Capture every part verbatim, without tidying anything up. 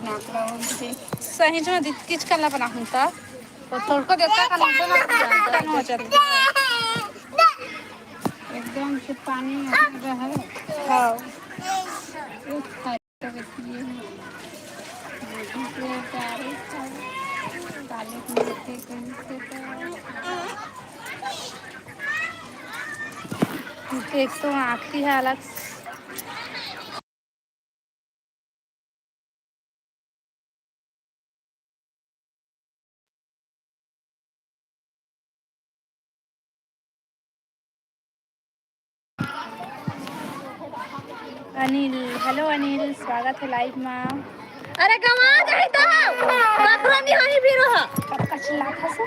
सही में दित किच कला बनाहूं त, तो तोड़को देता का लगता ना, हो जाता। एकदम से पानी में रहे। हाँ। ये खाए तो ये है। ये प्यारे खाए। काले मिर्ची कहीं से तो। एक तो आँखी है अलग। अनिल, हेलो अनिल, स्वागत है लाइव मा। अरे गंवा जाही तो, कखरो नहीं होही फिर हो। कब का चिल्लात हस?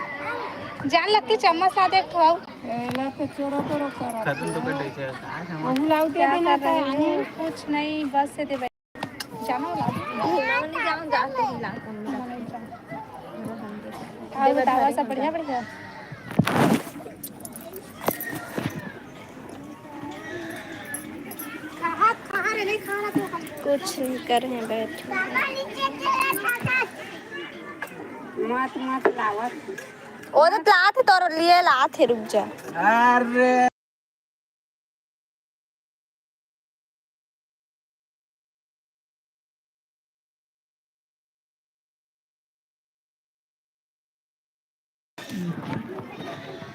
जान लगती चम्मच ला देख तो। एला तो चोरो चोरो करत। खत्म तो कर दे छे, का समझ? वहू लाऊ दे क्या देना कर रही था, हो? अनिल। कुछ नहीं, बस से दे भाई। जानो ला। नहीं जाऊँ, जाते ही ला। और बताओ, सब बढ़िया, बढ़िया? कुछ नहीं कर रहे हैं, बैठे हैं। मत, मत लावत। वो तो लात है, तोर लिए लात है, रुक जा। अरे।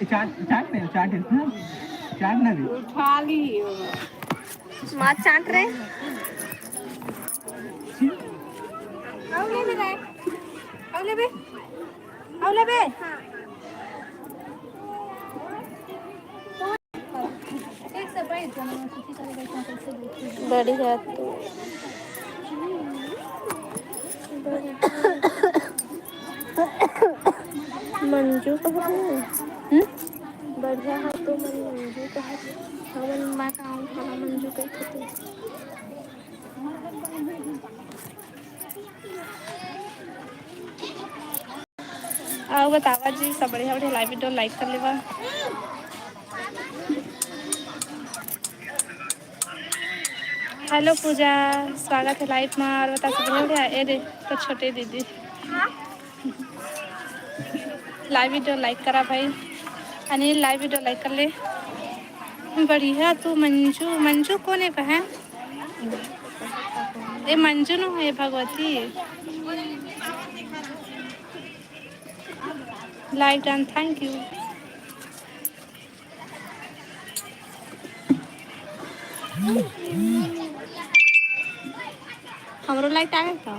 चाट, चाट नहीं, चाट है ना? चाट ना भी। उठा ली। मार चाट रहे। आओ ले बे, आओ ले बे, आओ ले बे। बढ़िया तो। मंजू कहाँ है? हम्म? बढ़िया है तो मन मंजू कहाँ है? हमन मैं कहूँ कहाँ मंजू कह के। अउ बतावा जी, सब बढ़िया बढ़िया, लाइव वीडियो लाइक कर लेवा। हेलो पूजा, स्वागत है लाइव में। और बता, सब बढ़िया बढ़िया? ए रे, तो छोटे दीदी। लाइव वीडियो लाइक करा भाई। अनिल, लाइव वीडियो लाइक कर ले। बढ़िया तू मंजू, मंजू कौन है बहन? ए मंजू नो है Bhagwati. Like done, thank you। हमरो लाइट आ गए का?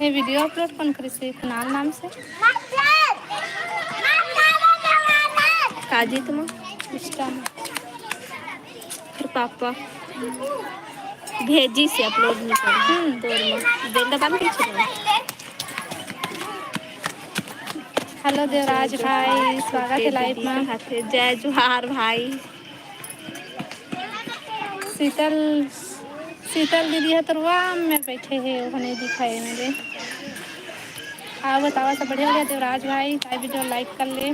ये वीडियो अपलोड कौन करे से? कुणाल नाम से? काजी तुम? इंस्टा में। फिर पापा भेजी से अपलोड नहीं कर। हम्म। तोर में बेंदा बांध के छुपा। हेलो देवराज भाई, स्वागत है लाइव में। जय जोहार भाई। शीतल, शीतल दीदी ह तोर वाम में बैठे हे, ओह नहीं दिखाए मेरे। हाँ, बतावा सब बढ़िया, बढ़िया देवराज भाई, ताई वीडियो लाइक कर ले।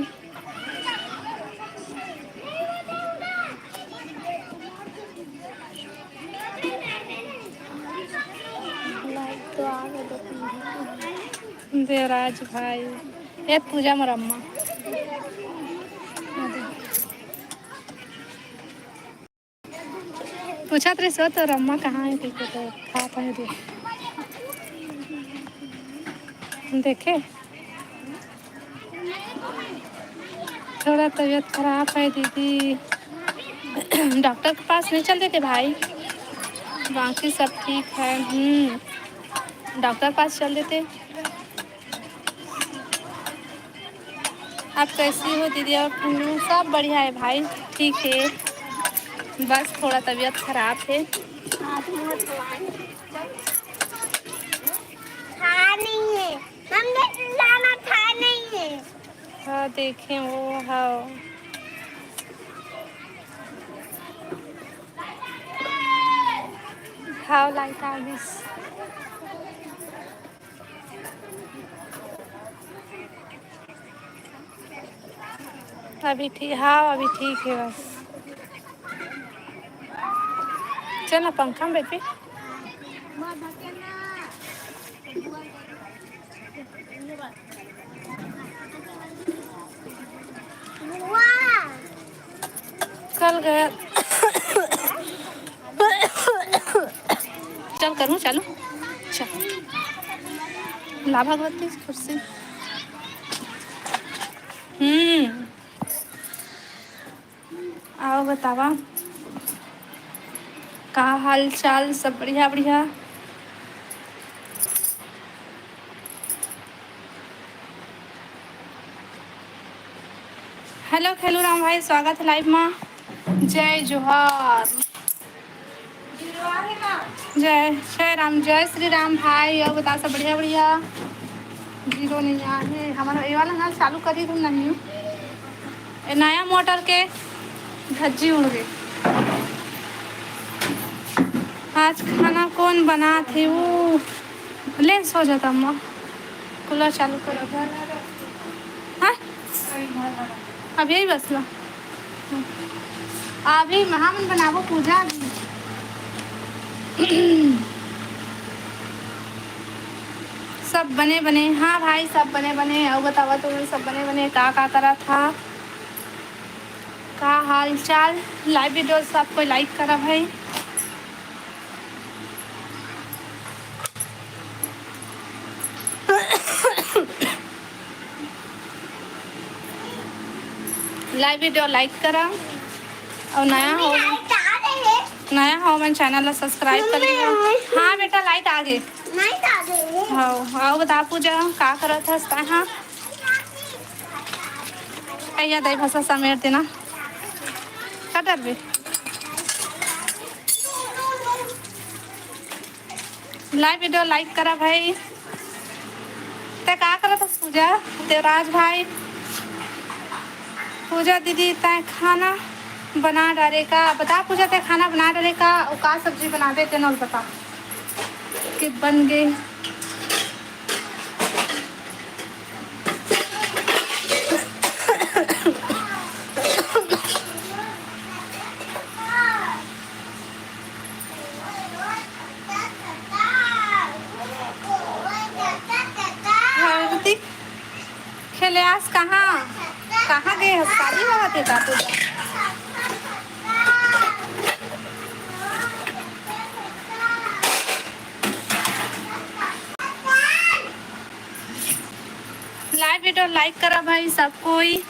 लाइक तो आ गए, दो तीन। देवराज भाई, ए पूजा मोर अम्मा। पूछत रहिस, "तोर अम्मा कहाँ है?" कहिके तो खात है रे। देखे, थोड़ा तबीयत खराब है दीदी। डॉक्टर के पास नहीं चल देते भाई, बाकी सब ठीक है। हम्म, डॉक्टर पास चल देते। आप कैसी हो दीदी? और हम्म, सब बढ़िया है भाई, ठीक है, बस थोड़ा तबीयत खराब है। खा नहीं है, हमने लाना खा नहीं है। हाँ, देखें वो, हाँ। हाँ, लाइट आ गई। अभी ठीक, हाँ, अभी ठीक है बस। चल ना, पंखा में बैठ भी। कल गया। चल करूँ चालू। चल। ला भगवती कुर्सी। हम्म। आओ बतावा, का हाल चाल? सब बढ़िया बढ़िया। हेलो खेलू राम भाई, स्वागत है लाइव मा। जय जोहार। जय जय राम, जय श्री राम भाई। और बता, सब बढ़िया बढ़िया? जीरो नहीं आए हमारा, ये वाला ना चालू करी तुम नहीं। ए नया मोटर के धज्जी उड़ गई। आज खाना कौन बना थे वो? ले सो जाता अम्मा, कूलर चालू करो। हाँ, अब यही बस ला। अभी महामन बनाबो पूजा अभी। सब बने बने। हाँ भाई, सब बने बने। अउ बतावा तुम, सब बने बने, का का करा था? का हाल चाल? लाइव वीडियो सब कोई लाइक करा भाई। लाइव वीडियो लाइक करा। और नया हो, नया हो मन चैनल ला सब्सक्राइब कर लिया। हाँ बेटा, लाइट आ गए। हाँ, आओ बता पूजा, का करत हस तैं? हाँ, भैया दही भसा समेट देना। का डरबे? लाइव वीडियो लाइक करा भाई। ते का करत हस पूजा? देवराज भाई, पूजा दीदी, तैं खाना बना डारे का? बता पूजा, तैं खाना बना डारे का? अउ का सब्जी बनाबे तेन ल बता। कि बन गए। भारती खेले आस कहाँ, कहाँ गए हो? शादी होवत हे का तोर? लाइव वीडियो लाइक करा भाई सब कोई।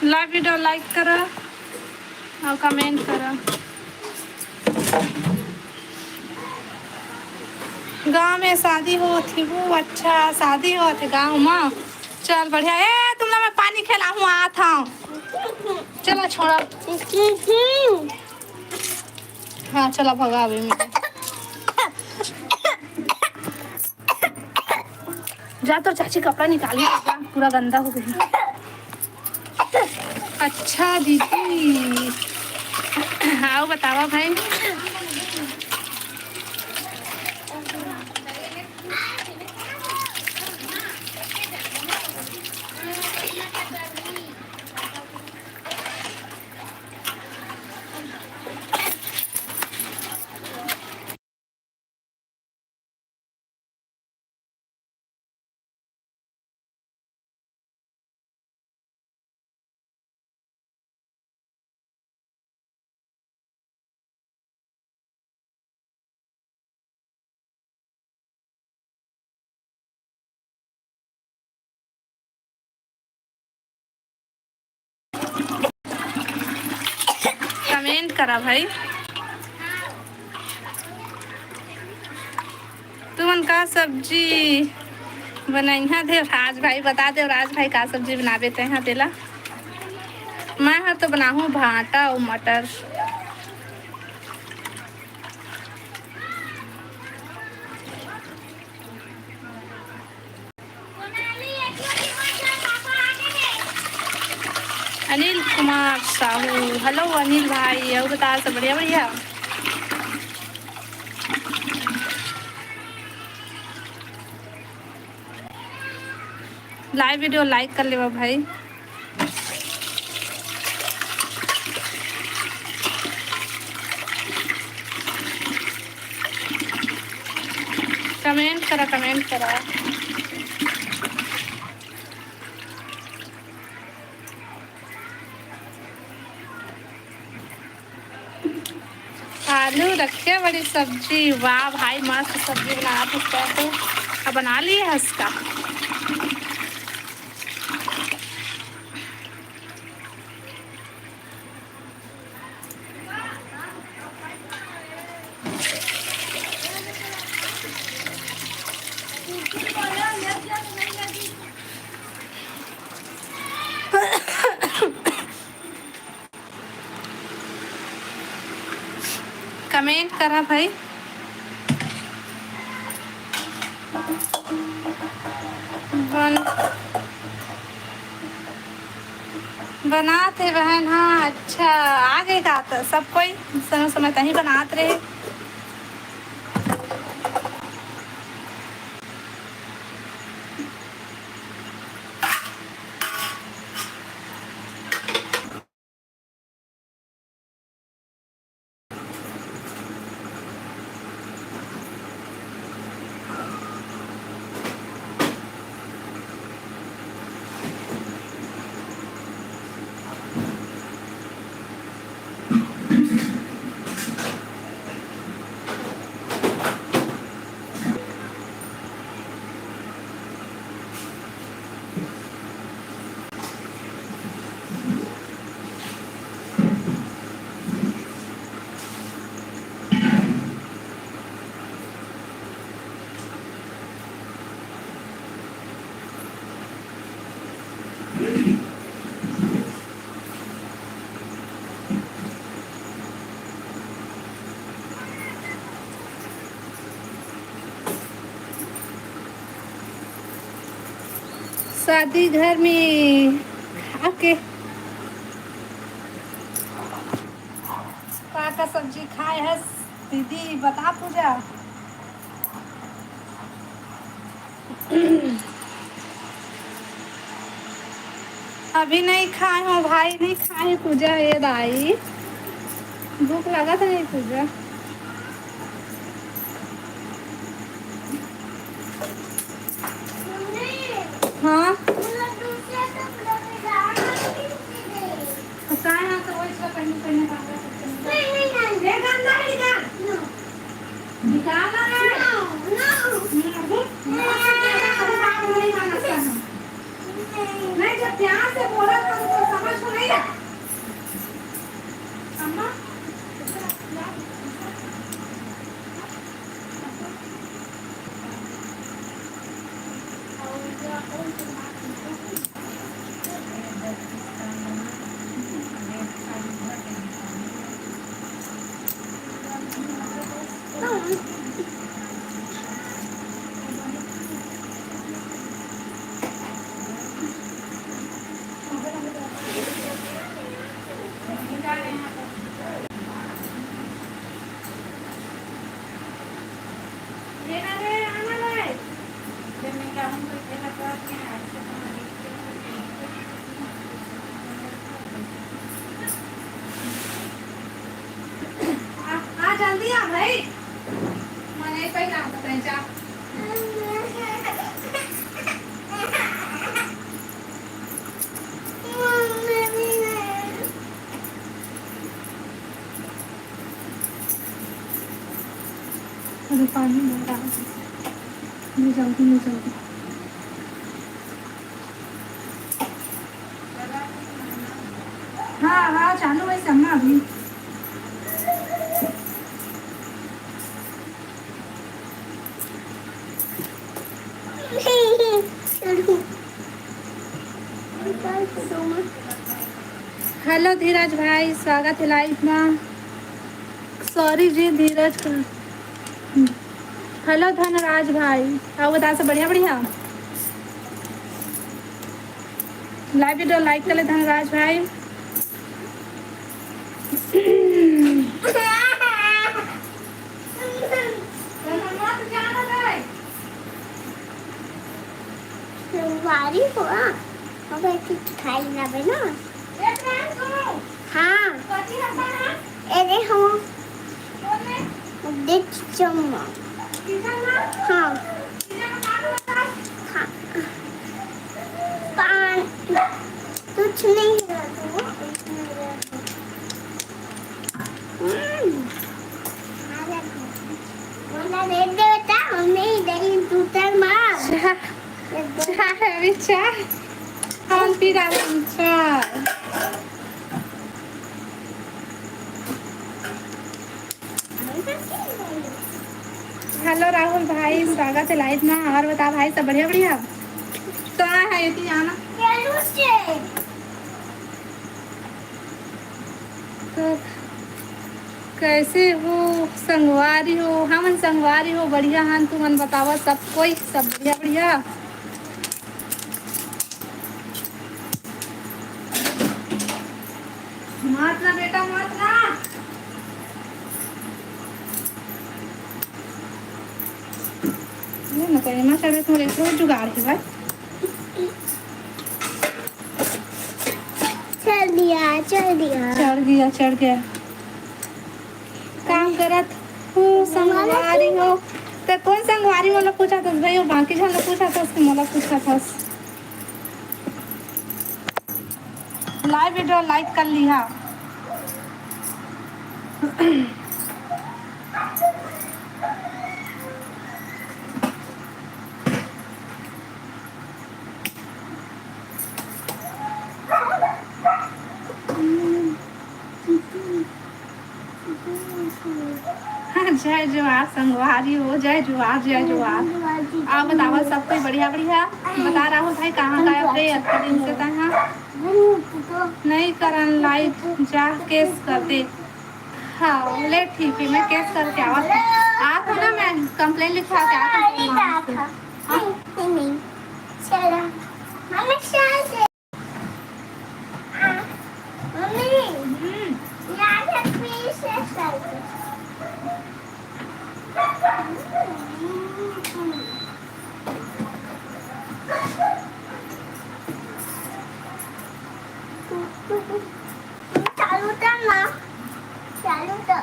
लाइव वीडियो लाइक करा और कमेंट करा। गाँव में शादी होत हे वो? अच्छा, शादी होत हे गाँव में। चल बढ़िया। ए, तुमला मैं पानी खिलाहूँ, आत हूँ। चला छोड़ा। हाँ, चला भगावे में। जा तो चाची कपड़ा निकाली, पूरा गंदा हो गया। अच्छा दीदी, आओ बतावा भाई। कमेंट करा भाई। तुमन का सब्जी बनइहा देवराज भाई? बता देवराज भाई का सब्जी बनाबे तैं हा तेला। मैं हर तो बनाहूँ भांटा अउ मटर। अनिल कुमार साहू, हेलो अनिल भाई, अउ बता सब बढ़िया बढ़िया? Live video like कर लेवा भाई। Comment करा, comment करा। आलू रखे बड़ी सब्जी, वाह भाई, मस्त सब्जी बना सकता है तो। अब बना लिए हंस का। Comment करा भाई। बन, बनात हे बहन। हाँ, अच्छा, आ गए का? तो सब कोई समय समय तही बनात रहे। शादी घर में आके का का सब्जी खाए हस दीदी, बता पूजा। अभी नहीं खाए हो भाई, नहीं खाए पूजा। ये दाई, भूख लगा था नहीं पूजा? हाँ। तो काय हाँ, तो वही सब पहले, पहले काम करते हैं। नहीं, नहीं, नहीं। ये गंदा है क्या? निकाल रहा है। No, no। हम्म, अभी? अभी बात नहीं मानता है। नहीं, जब ध्यान से बोला था, तो समझ को नहीं रहा। अम्मा? आ, आ, जल्दी आ भाई। मने पे ना बताए जा। अरे पानी भर रहा है। ले जल्दी, ले जल्दी। हाँ, हाँ, चालू है सम्मा अभी। Hello धीरज भाई, स्वागत है live में। Sorry जी धीरज का। Hello धनराज भाई, आओ बता सब बढ़िया बढ़िया। Live video like कर ले धनराज भाई। अरे हुआ, अब एक खाई ना बना। हाँ। अरे हम देख चम्मा। हाँ। हाँ। पान, कुछ नहीं। हम्म। बोला, दे दे बेटा, मम्मी, दही दूसर माँ। चाय, अभी चाय। हम पी रहे हैं चाय। हेलो राहुल भाई, स्वागत है लाइव में। और बता भाई, सब बढ़िया? बढ़िया। तो आ है ये आना। तो कैसे हो संगवारी हो? हमन संगवारी हो, बढ़िया हन। तुमन बतावा, सब कोई, सब बढ़िया? बढ़िया। मत ना बेटा, मत ना। ये ना कहीं ना चढ़े, तुम्हारे इतना जुगाड़ है भाई। चल दिया, चल दिया। चढ़ गया, चढ़ गया। काम करत हूँ, संगवारी हो। तो कौन संगवारी वाला पूछा था भाई? वो बाकी झन ला पूछा था, उसके मोला पूछा था। लाइव वीडियो लाइक कर लिहा। जय जोहार संगवारी हो, जय जोहार, जय जोहार। आप बतावा, सब कोई बढ़िया? बढ़िया। बता राहुल भाई, कहाँ गायब रहे अतका दिन से तैं हा? नहीं करन लाइव, जा केस कर दे। हाँ, ले ठीक है, मैं केस करके आवत हूँ। आत हूँ ना, मैं कंप्लेन लिखवा के आत हूँ। हाँ। मम्मी, चला। मम्मी, चल दे। मम्मी, हम्म। यहाँ से पीछे चल। चालू कर ना, चालू कर,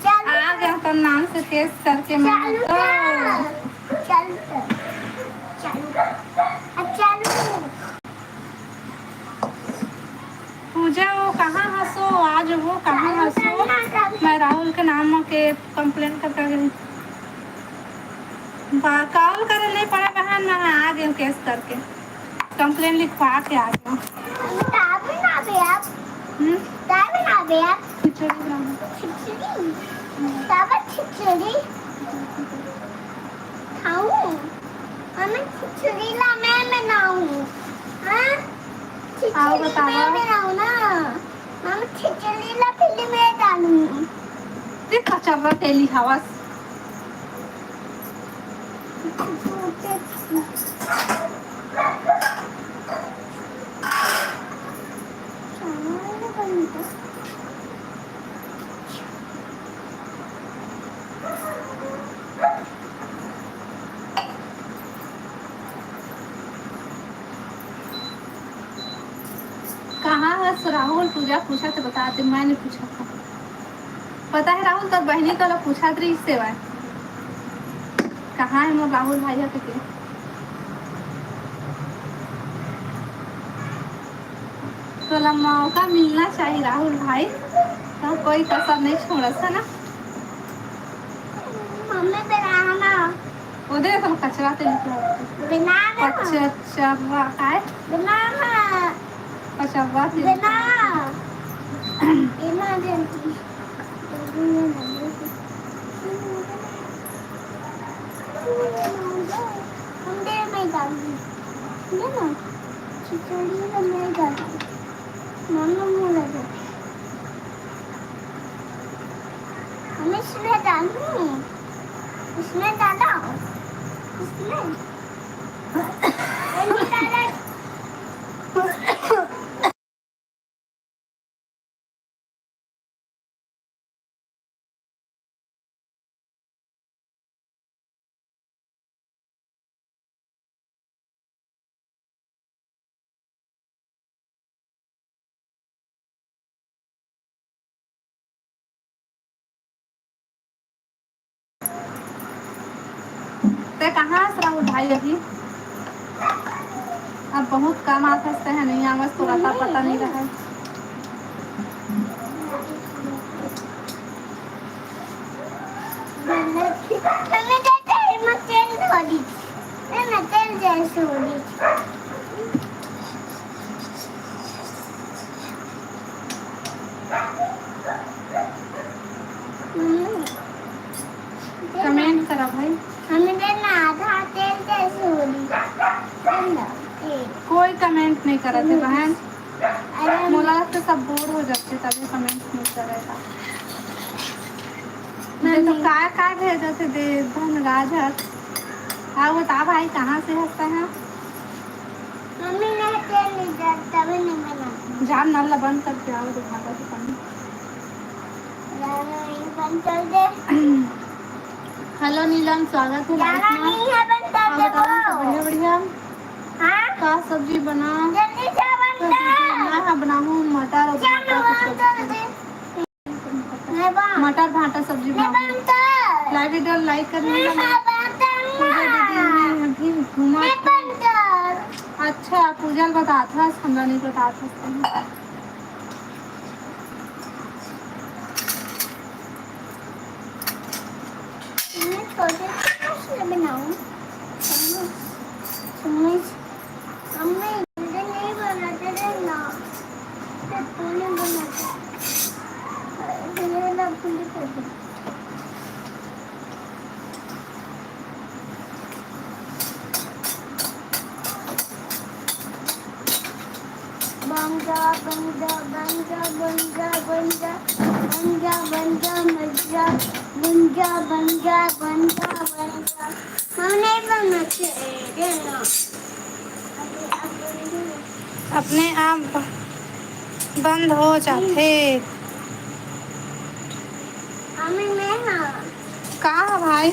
चालू आ कर। गया तो नाम से केस करके मैं चालू तो कर, चालू कर, चालू कर, अब चालू। पूजा, वो कहाँ हसो? आज वो कहाँ हसो? मैं राहुल के नाम म के कंप्लेन करके गई। बा-, कॉल करे नहीं पड़ा बहन, मैं आ गई केस करके, कंप्लेन लिखवा के आ गई। का बनाबे आप? हम्म? का बनाबे आप? खिचड़ी बनाऊँ। खिचड़ी? का खिचड़ी? खाऊं? मम्मी, खिचड़ी ला मैं बनाऊं। हाँ? खिचड़ी बतावा। मैं बनाऊं ना। मम्मी, खिचड़ी ला पहले मैं डालूंगी। देख, कचरा तेली हवस। कहाँ हस राहुल? पूजा पूछा तो बता दे, मैं नहीं पूछा था। पता है राहुल, तोर बहिनी तोला पूछत रहिस सेवा, कहाँ है मोर राहुल भाई ह कहिके। तोला मौका मिलना चाहिए राहुल भाई, तो कोई कसर नहीं छोड़स, है ना? मम्मी बनाना। वो दे, तो कचरा तेल निकला। बनाना। कचरा, चर्रा, काय? बनाना। कचरा तेल। बना। बना जल्दी। हम दे में डालूंगी। दे ना। खिचड़ी में मैं डालूंगी। मम्मी मुंह लगे। हम इसमें डालूं। इसमें डाला। इसमें। ते कहाँ हस राहुल भाई अभी? अब बहुत कम आथस ते ह, नहीं आवस तो रता पता नहीं रहय। मम्मी, तेल तेल जैसे हो रही। मम्मी, कमेंट करा भाई। मम्मी, तेल ना आधा तेल जैसे हो रही। तेल ना, तेल। कोई कमेंट नहीं करत हे बहन। अरे मोला तो सब बोर हो जाते तभी कमेंट नहीं करेगा। ये तो मम्मी। काय काय भेजत हे दे धनराज हर। हाँ बता भाई, कहाँ से हंसता है? मम्मी, मैं तेल नहीं जलता, तभी नहीं बनाती। जान नल ला बंद करके आओ, दिखाता तो पानी। जाना नहीं, बंद कर दे। हेलो नीलम, स्वागत है लाइफ जाना में। नहीं है, बंद कर और दे बताओ, वो। सब बढ़िया बढ़िया? हाँ? का सब्जी बना? जल्दी से बंद कर। मैं हाँ बनाऊँ मटर और भुट्टा की सब्जी। मटर भाटा सब्जी बनाऊँ। लाइव वीडियो लाइक करने वाला। पूजा दीदी, मैं अभी घूमा। अच्छा, पूजा ल बतात हस, हमरा नहीं बतात हस। मैं छोटे से बनाऊँ। चम्मच, चम्मच। मम्मी, मुझे नहीं बनाते थे ना। तो तूने बनाते। ये ना पूरी कर दे। बन जा, बन जा, बन जा, बन जा, बन जा, बन जा, बन जा, मर जा, बन जा, बन जा, बन जा, बन जा। हम नहीं बनना चाहिए, देना। अपने आप बंद हो जाथे। हमें मैं हाँ। का ह भाई?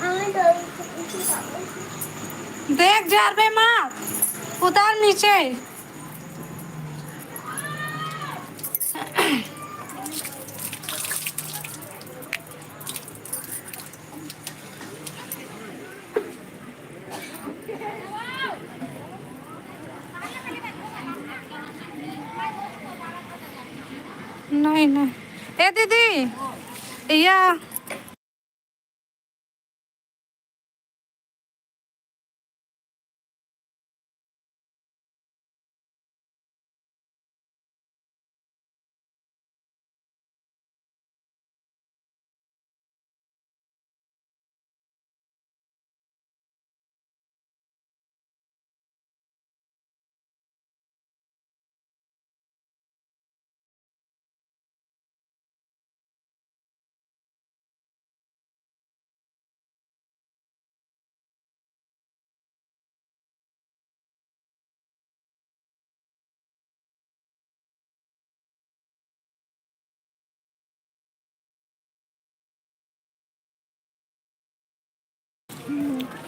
हमें तो देख जारबे मत, उतार नीचे। नहीं, नहीं। ए दीदी, या।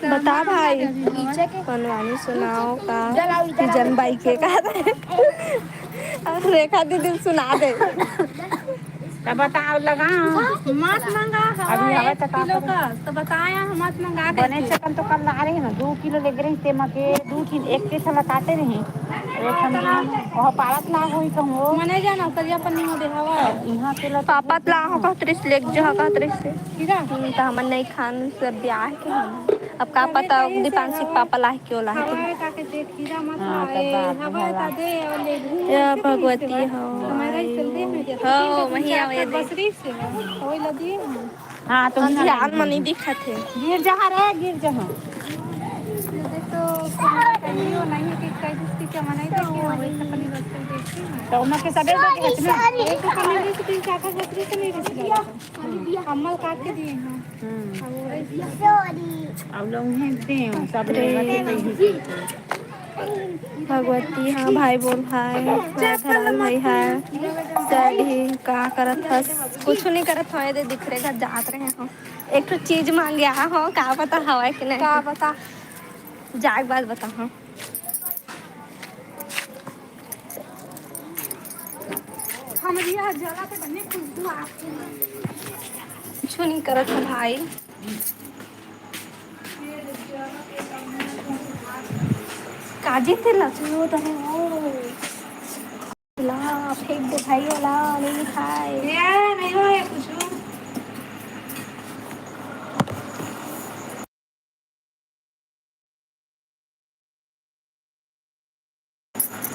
बता भाई, पनवानी सुनाओ का, तीजन बाई के का। अब रेखा दीदी सुना दे। त बताओ, लगा। मांस मंगा अभी हवा हवा एक त का किलो करे? का, त बताया हम मांस मंगा बने देते। चकन तो कल ला रहे ना, दो किलो ले रही ते मके, दो किलो एक के थला काटे रही। एक हम वह पारत ला होई कहूँ। मने जाना करिया पन्नी में देखावा। यहाँ के ला तो पापत ला हो कहत रहिस, लेक जहा कहत रहिस। खीरा? हम्म, त हमन नहीं खान, सब ब्याह के हम। अब का पता दीपांशी के पापा ला के ओला के। हवा का के दे, खीरा मत हाँ, ला, तब ए, बात हवा है। का दे, और ले घूम या ऐसे भगवती कैसे हो। बा? हमारा ही चलते हैं, जैसे हो, कि वही चार आवे दे। बसरी से है, वही लगी है। हाँ, तो हम ध्यान में नहीं दिखत हे। गिर जहाँ रे, गिर जहाँ। ये देख तो, कहियो नहीं है कि कई दिन की जमा नहीं देखी, हम वही से पनीर बस देखी ना। तो उनके सबे देखे इतना। एक तो पनीर जैसे तीन चार का बसरी से नहीं रिस गया। अम्मा काट के दिए हैं। हम्म। अब लोग हैं, दे, सब लोग हैं, तो कहीं से। भगवती, हाँ, भाई बोल, हाय, हाय, धराल भाई, हाय। सैडी, का करत हस? कुछ नहीं करत हवे, दे दिख रहे, घर जात रहे हो। एक ठो चीज मांगे आ हो, का पता हवा कि नहीं? का पता? जाग बाद बता, हाँ। हमरी यहाँ जला के बने खुशबू आती है। कुछु नहीं करत हे भाई। काजी तेला चलो तने हो। ला, फेंक दे भाई वाला, नहीं खाए। ये नहीं हो ये कुछ।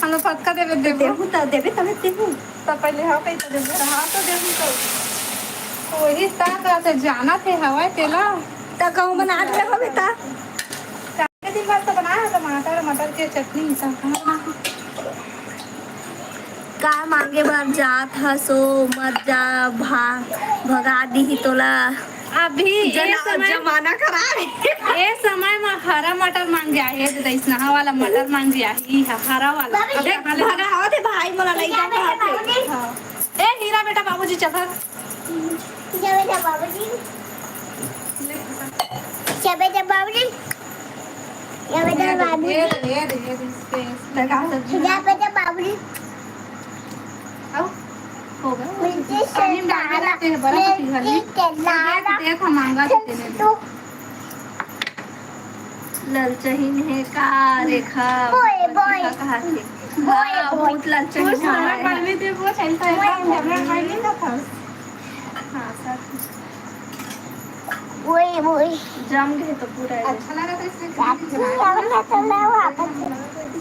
हम लोग फटका देवे देबो। देहू त देबे तबे देहू। त पहले हाँ कही त देबो। हाँ तो देहू तो। वही ता का से जाना थे हवाए तेला। त कहूँ बना दे होबे त। चार दिन बाद तो बनाया टमाटर, मटर के चटनी सब। का मांगे बर जात हसो, मत जा, भा-, भगा दीही तोला। अभी ये जना-, समय, जमाना खराब हे। ये समय म हरा मटर मांग जाए, ये दे दइसनहा वाला मटर मांग जाए, ई ह-, हरा वाला। देख, भगावत हे भाई, मोला लइका कहत हे। हाँ। ए, हीरा बेटा, बाबूजी चल भाग। सबे जब बाबूजी, सबे जब बाबूजी। ये दे, ये दे, ये दे, इसके, इसके। क्या सब्जी? सबे जब बाबूजी। आओ, हो गया। मिर्ची से पानी में डाल के लाला, लाते हैं, बड़ा मिर्ची पिघल गई। से लाला। देख, देख, हम मांगा थे तेने। तू ललचहिन हे का रेखा? बोए, बोए। का कहा थे? बोए, हाँ, बोए। बहुत ललचहिन कुछ है। समय पहले थे, वो चलता है, बोए, एकदम बोए। झगड़ा कर लेता था। हाँ, सर। वही, वही। जम गए तो पूरा है। अच्छा लगा था इसमें काफी खाने के बाद। अच्छा लगा था, मैं वापस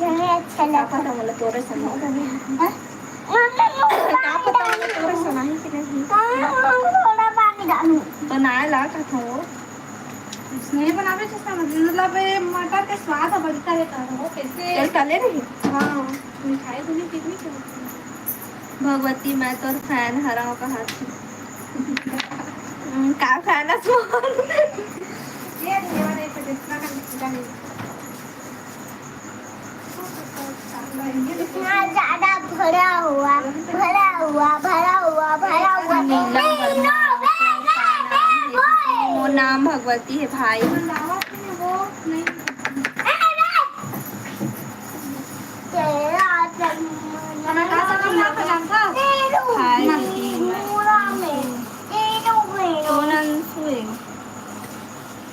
जमे अच्छा लगा। पता वाला तोरे से नहीं। हाँ? मम्मी, मुझे क्या पता वाला तोरे से नहीं कि नहीं। हाँ, हाँ, थोड़ा पानी डालूं। बनाए ला का था वो? उसने बनावे जिसका मतलब, मतलब ये मटर के स्वाद बनता है का वो कैसे? चल, काले रही। हाँ, मिठाई तो नहीं, कितनी खाई? भगवती, मैं तोर fan हरंव कहत हे। हम्म, का fan हस मोर? ये नहीं, ये वाला एक जितना का निकला नहीं। इतना ज्यादा भरा हुआ, भरा हुआ, भरा हुआ, भरा हुआ। नीलम वर्मा। मोर नाम भगवती हे भाई। वो नहीं। तेरा जन्म हमें कहाँ से तुम यहाँ पे जानता? तेरू हाय में, दीदी। पूरा में, तेरू में। कौन अंशु है?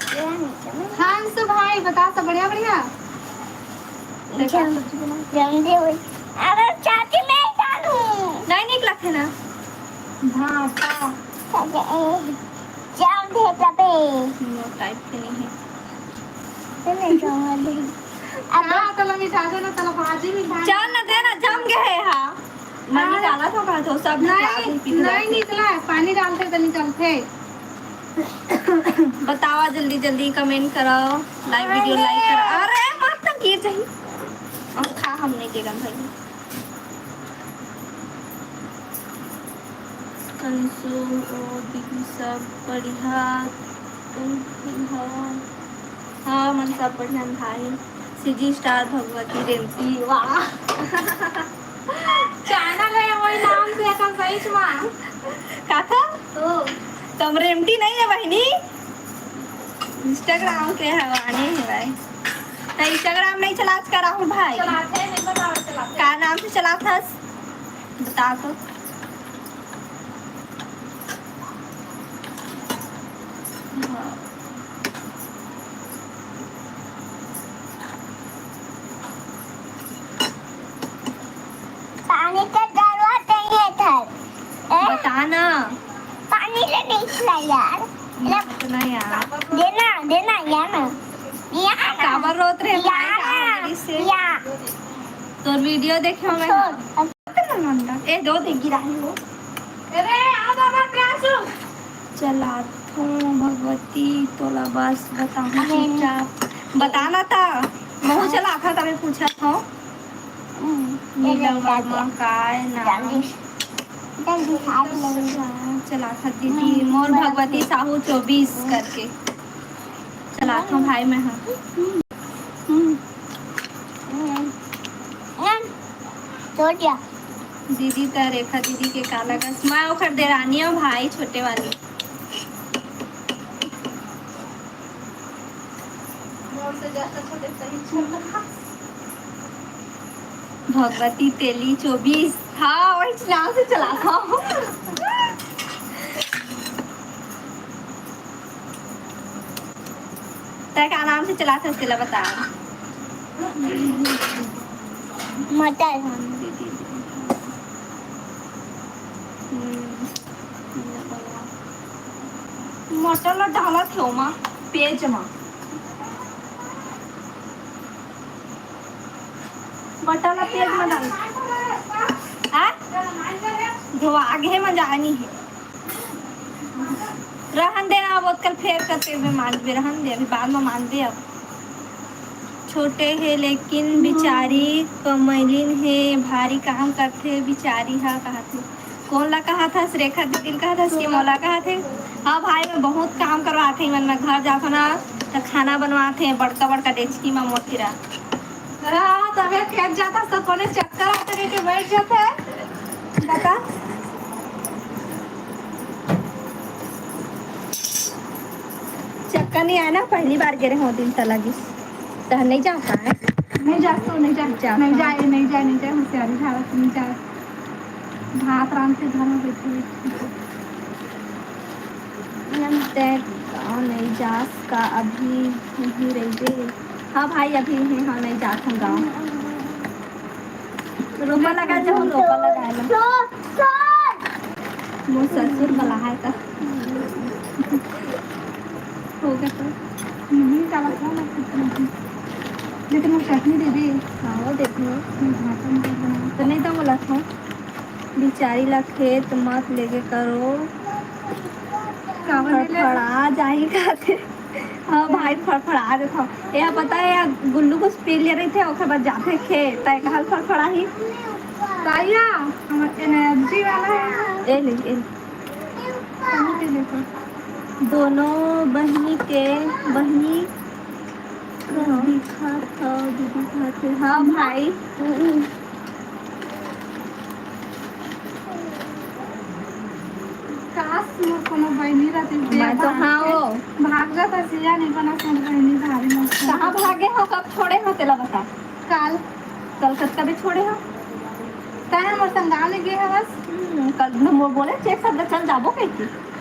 तेरा नहीं समझ। हाँ, अंशु भाई, बता सब बढ़िया, बढ़िया? जम-, जम दे वही। अगर चाची मैं डालूं। नहीं निकला थे ना। भाटा। चाची, ए, जम दे तबे। No type के नहीं है। नहीं जाऊंगा दे। अब हाँ, तो लमी चाचा ना, तला भाजी भी खाए। चल ना, दे ना, जम गए है, हाँ। मम्मी हाँ। डाला था, कहा था, सब निकाल नहीं, के पी के नहीं बैठे। निकला है, पानी डालते तो निकलते। बतावा जल्दी जल्दी, comment कराओ, like video like करो। अरे मत ना गिर जाही। अब खा हमने के गन भाई। अंशु, ओ दीदी, सब बढ़िया, तुम ठीक हो? हाँ, मन सब बढ़िया भाई। सीजी स्टार भगवती रेमती, वाह। Channel है वही नाम से, एकर सही मा। काका? ओ। तम रेमती नहीं है बहिनी? Instagram के हवाने है भाई। त Instagram नहीं चलात का राहुल भाई? चलाते हैं, नहीं बताओ, चलाते हैं। का नाम से चलात हस? बता तो। हाँ। पानी का जरूरत नहीं है इधर। ए? बता ना। पानी ले नहीं खिला यार। ले। इतना यार। देना, देना, या ना। या ना। काबर रोत रहे भाई, या का ना। हो गई से? या। तो video देखे हो मैं। छोड़। ए, दो दे गिराही हो। अरे, आ बाबा, प्यासो। चलाथों भगवती, तोला बस बताहूँ अरे। चुपचाप। बताना था। महू चलाथा, तबे पूछा था। हम्म, नीलम चल, वर्मा, चल। काय नाम? जल्दी, जल्दी, साथ ले। चलाथा दीदी, हम्म, मोर बड़ा भगवती साहू चौबीस हम्म। करके। चलाथों भाई मैं, हाँ। हम्म। हम्म। हम्म। छोड़ दिया। दीदी त रेखा दीदी के का लगस? मैं ओखर देरानी हूँ भाई, छोटे वाली। मोर से ज्यादा छोटे सही चल रहा। भगवती तेली चौबीस। हाँ, वही नाम से चलाथा। तै का नाम से चलाथस तेला बता। मटर। मटर ला डालत हे ओमा, पेज मा। मटर ला पेज मा डाल। आ? धोआ आगे हे, मजा आनी हे। रहन दे ना, अब ओतकल फेर करके भी मांजबे, रहन दे, अभी बाद में मांजबे। अब छोटे हे लेकिन बिचारी कमैलिन हे, भारी काम करथे बिचारी हा, कहाथे। कोन ला कहाथस? रेखा दीदी ला कहाथस कि मोला कहाथे? हाँ भाई, मैं बहुत काम करवाथे, मन में घर जाथो ना तो खाना बनवाथे बड़का बड़का डेचकी में मोर किरा। हाँ, तबे खेत जाथस त कोने चक्कर आता के बैठ जाथे। बता। चक्कर नहीं आया ना, पहली बार गे रहे हो दिन त लगिस। त नहीं जाता है। नहीं जा तो नहीं जा। जा। नहीं जाए, नहीं जाए, नहीं जाए, होशियारी झाड़ा से नहीं जाए। भात रांध के घर में बैठे बैठे। हम तय गाँव नहीं जास का, अभी यहीं रहिबे। हाँ भाई, अभी यहीं, हाँ, नहीं जात हम गाँव। रोपा लगा जो, रोपा लगा लो। मोर ससुर बलाहे त। होगा तो। नहीं, काला खाना कुछ नहीं। लेकिन वो चटनी दे दे। हाँ, वो दे दे। भात में बना। तो नहीं तो बोला था, बिचारी ला खेत मत लेगे करो, काबर नहीं ले? फड़फड़ा जाही कहते। हाँ भाई, फड़फड़ा देत हव। ये पता है, या गुल्लू कुछ पी ले रही थे, ओकर बाद जाथे खेत, तय कहल फड़फड़ाही। ताया, हमर एनर्जी वाला है। ए ले, ए ले। कहाँ के देखो? दोनों बहिनी के, बहिनी दिखत हव, दीदी कहत हे। हाँ भाई। काश मोर कोनो बहिनी रहती, मैं तो भाग हाँ के, हो। भाग जाता सिया नहीं बना मोर बहिनी भारी मस्त। कहाँ भागे हो, कब छोड़े हो, तेला बता। काल। कलकत्ता भी छोड़े हो? तैं हमर संग गाँव ले गे हवस? हम्म, कल मैं बोले, चेक सब चल जाबो कह के।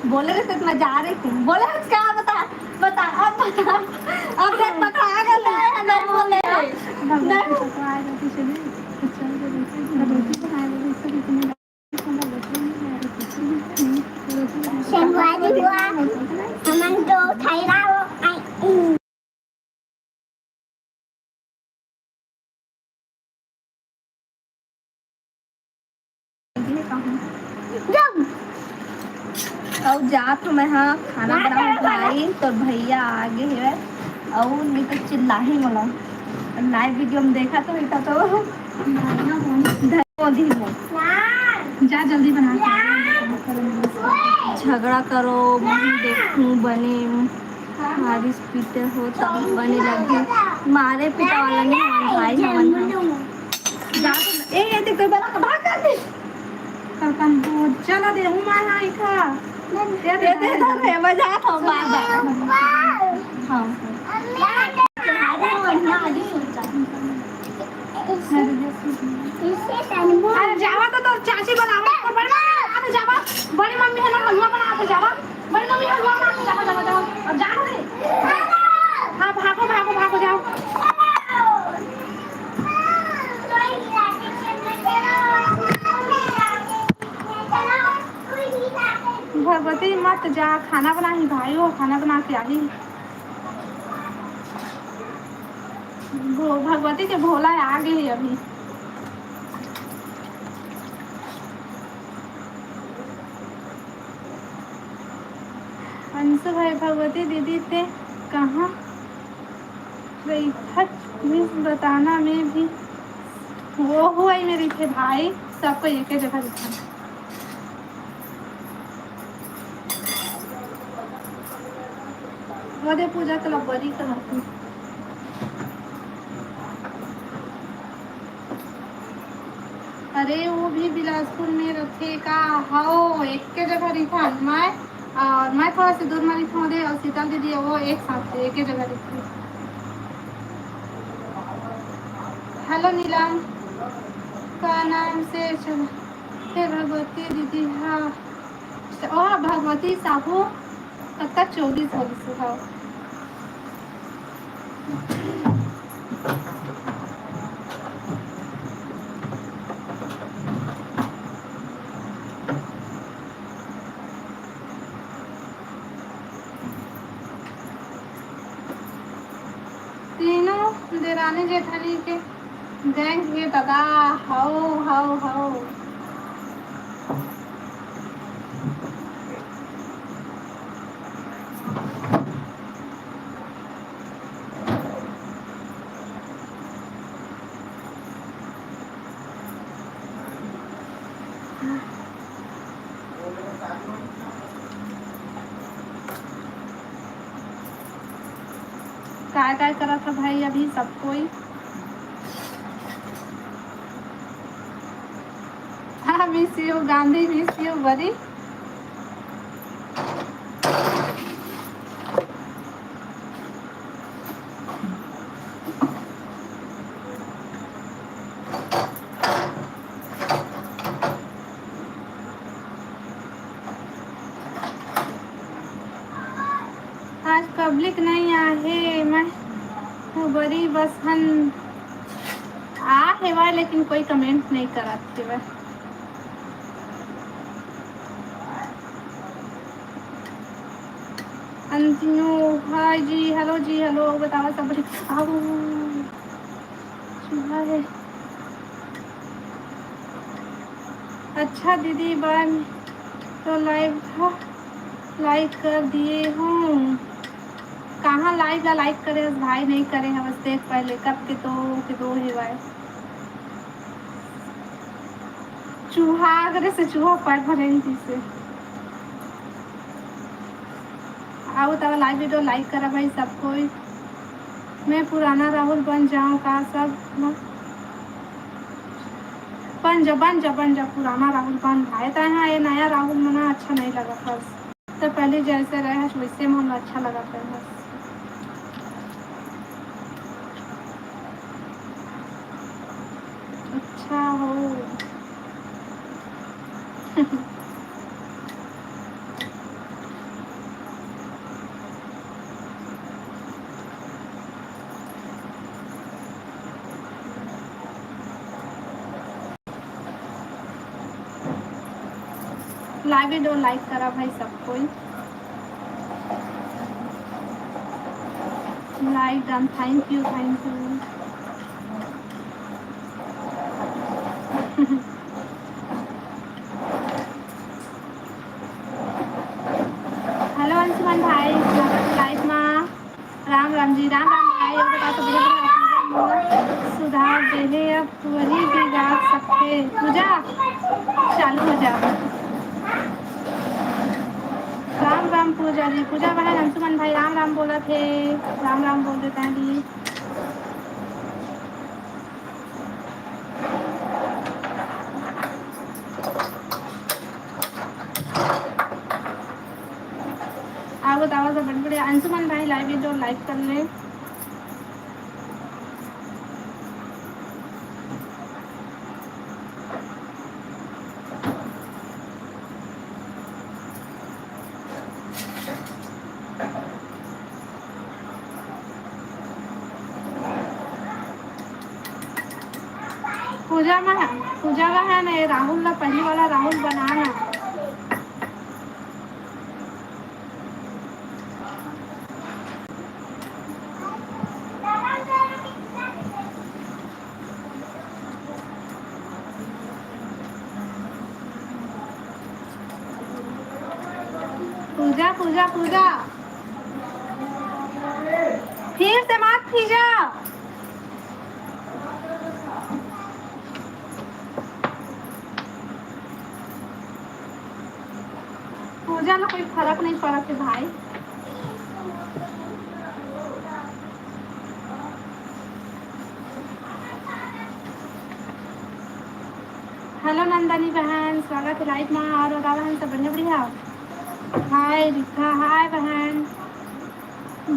बोले रहे तो मैं जा रही थी। बोले, "आज क्या बता, बता, अब बता।" अब देख, पकड़ा गल है, नहीं बोले। भगवान नहीं। को तो आएगा, पीछे भी। अच्छा, वो देखो, भगवती को आएगा, उसको भी तुम्हें संगवारी हुआ, हमन तो खैरा हो, आई। अउ जात हूँ मैं हा खाना बनाऊँ भाई, तो भैया आगे है, अउ नहीं तो चिल्लाही मोला। नाई वीडियो में देखा तो इतना तो धीमो धीमो। जा जल्दी बना। झगड़ा करो, मैं देखूँ बने। मारिस पीटे हो तब बने लगे। मारे पीटा वाला नहीं हवन भाई, हवन हम। जा तो, ए, ए, देख, कोई बना, भाग कर दे। कल कन को चला दे, हूँ मैं, हाँ, इखा। दे दे, दे दे, दे दे, मजा आता हूँ, बार बार। हाँ। अरे जावा तो तोर चाची बुलावत हे, बड़ी मम्मी बुलावत हे, जावा, बड़ी मम्मी हे ना, हलवा बनावत हे, जावा, बड़ी मम्मी हलवा बनावत हे, जावा, जावा, जावा, अब जाओ रे। हाँ, भागो, भागो, भागो, जाओ। भगवती मत जा, खाना बनाही भाई, वो खाना बना के आही। भो-, भगवती के भोला आ गे हे अभी। अंशु भाई, भगवती दीदी ते कहाँ रहिथच? मिस बताना में भी वो हुआ ही में रहिथे भाई, सबको एके जगह रहिथे। वो दे पूजा तला बरी कहत हे। अरे, वो भी बिलासपुर में रथे का? हव, एके जगह रहिथन। मैं, और मैं थोड़ा सा दूर में रहिथों दे, और शीतल दीदी वो एक साथ थे, एके जगह रहिथे। हेलो नीलम, का नाम से चल-, हे भगवती दीदी, हाँ, ओ भगवती साहू, कतका चौबीस हो गिस हव। तीनों देरानी जेठानी के गैंग हे ददा, हौ, हौ, हौ। काय काय करत ह भाई अभी सब कोई? हाँ, miss you Gandhi, miss you buddy। आज public नहीं आहे, मैं हूँ बरी बस हन आ हेवय, लेकिन कोई comment नहीं करत हेवय। अंतिनो, hi जी, hello जी, hello, बतावा सब बढ़िया। आऊ, सुबह है। अच्छा दीदी, बन तो live था, like कर दिए हूँ। कहाँ live ला like करे हस भाई? नहीं करे हवस, देख पहले कब के तो के दो हेवय। चूहा करे से चूहा पैर भरे नहीं से। आओ तब live video like करा भाई सब कोई। मैं पुराना राहुल बन जाऊं का सब? बन जा, बन जा, बन जा, पुराना राहुल बन भाई। तो यहाँ ये नया राहुल मना अच्छा नहीं लगा बस। तो पहले जैसे रहे हस वैसे मन अच्छा लगा था बस। अच्छा हो। Live video like करा भाई सब कोई। Like done, thank you, thank you। Hello Anshuman भाई, स्वागत है live मा। राम राम जी, राम राम भाई। और बता, सब बढ़िया? सुधार दे हे, अब वही भी गा सकते। पूजा चालू हो जा। राम राम पूजा जी, पूजा बहन, अंशुमन भाई राम राम बोलत हे, राम राम बोल देता है जी। आओ बताओ सब बड़े बड़े। अंशुमन भाई live video like कर ले। पूजा में, पूजा का है ना, ये राहुल ला पहली वाला राहुल बनाना। पूजा, पूजा, पूजा, फिर से मत खींचा। पूजा ला कोई फर्क नहीं पड़त हे भाई। Hello नंदनी बहन, स्वागत है live मा। और बता बहन, सब बढ़िया बढ़िया? Hi रिक्का, hi बहन।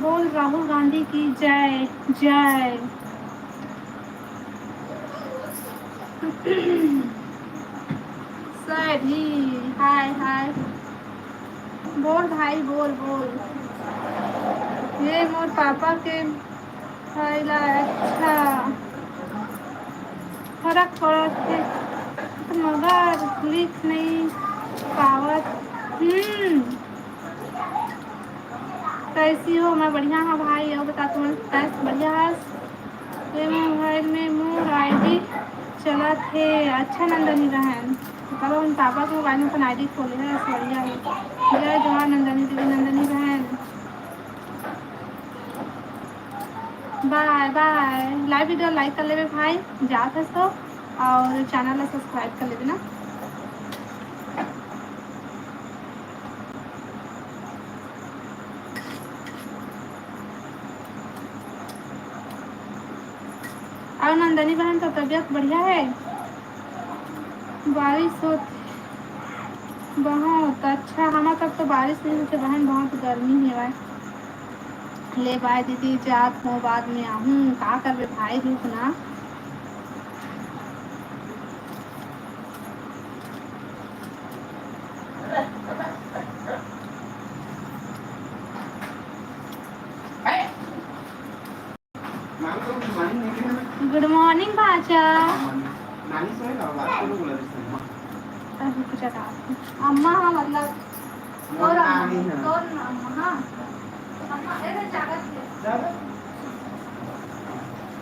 बोल राहुल गांधी की जय जय। सर जी, hi hi। बोल भाई, बोल बोल। ये मोर पापा के भाई ला अच्छा फरक पड़त हे, मगर लिख नहीं पावत। हम्म, कैसी हो? मैं बढ़िया हाँ भाई, अउ बता, तुमन कैसे? बढ़िया हस? ये मोबाइल में मोर आईडी चलत हे। अच्छा नंदनी बहन, कल हम पापा के मोबाइल में अपन आईडी खोले हे, बढ़िया हे। जय जोहार नंदनी दीदी, नंदनी बहन। बाय बाय। लाइव वीडियो लाइक कर लेबे भाई, जात हस तो, अउ चैनल ला सब्सक्राइब कर लेबे ना। अउ नंदनी बहन, तो तबीयत बढ़िया हे? बारिश होत बहुत अच्छा, हमर तरफ तो बारिश नहीं होथे बहन, बहुत गर्मी हेवय। ले बाय दीदी, जात हो, बाद में आहूँ, का करबे भाई, रुक ना। गुड मॉर्निंग भाचा। अभी कुछ आता है। अम्मा, हाँ, मतलब, तोर अम्मा, तोर अम्मा, हाँ। अम्मा, ए, रे, जागत है।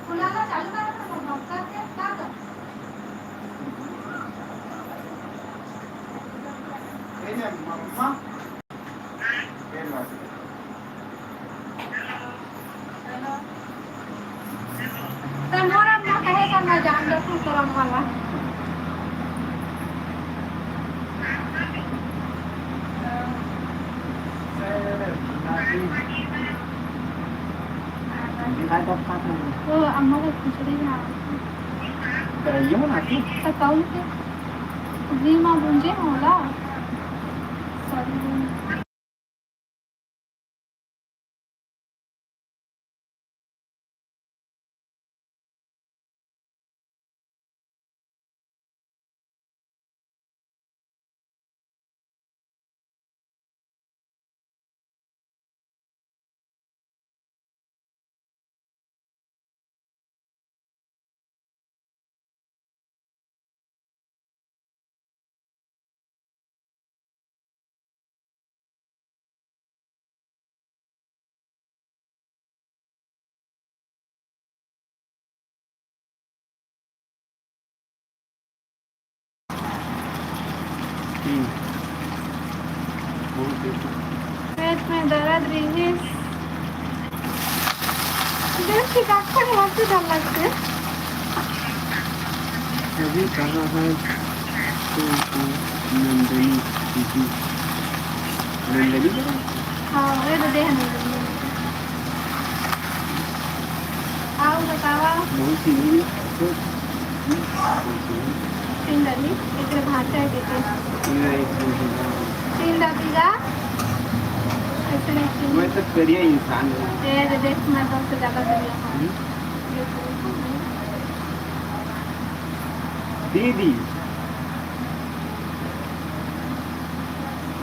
फुलाना चालू कर, तो भक्का के क्या कर? ए, रे, मम्मा। त मोर अम्मा कहे का मैं जान दो तू तोर अम्मा ला। ओ, अम्मा को खिचड़ी बना। करइया बनाती? त कौन के? जी माँ भूंजे होला। सॉरी। हम्म। बहुत tasty। पेट में दर्द रहिस। देख के काका के मस्त डर लगथे। अभी कहाँ है? तो, तो नंदनी दीदी। नंदनी? हाँ, वो तो देख नंदनी। अउ बतावा। बहुत सीधी है। चिंदरी, एकरे भाषा है, देखो। नहीं, नहीं, नहीं। चिंदा दीदा। ऐसे नहीं चिंदा। मैं तो करिया इंसान हूँ। ए, दे देख, मैं तो उससे ज्यादा करिया हूँ। हम्म। दीदी।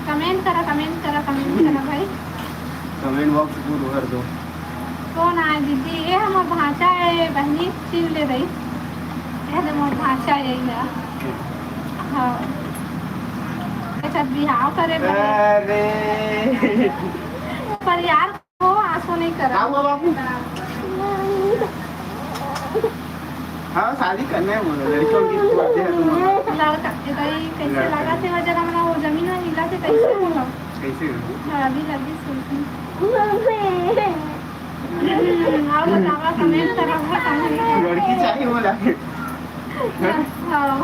Comment करा, comment करा, comment करा भाई। Comment box पूरा भर दो। कौन आय दीदी? ये हमर भांचा है, बहनी चिन ले रही। ये तो मोर भांचा है, ये। हाँ। अच्छा, बिहाव करे बर। अरे। पर यार, वो आंसू नहीं करा। का हुआ बाबू? हाँ, शादी करना है बोलो, लड़कियों की birthday है तुम्हारा। लड़का, ये भाई, कैसे लगा थे वजह ना, वो जमीन में हिला के कैसे बोला? कैसे? हाँ, अभी लगी सोचने। हम्म, और बतावा, comment करा, comment करा। लड़की चाहिए बोला। हाँ।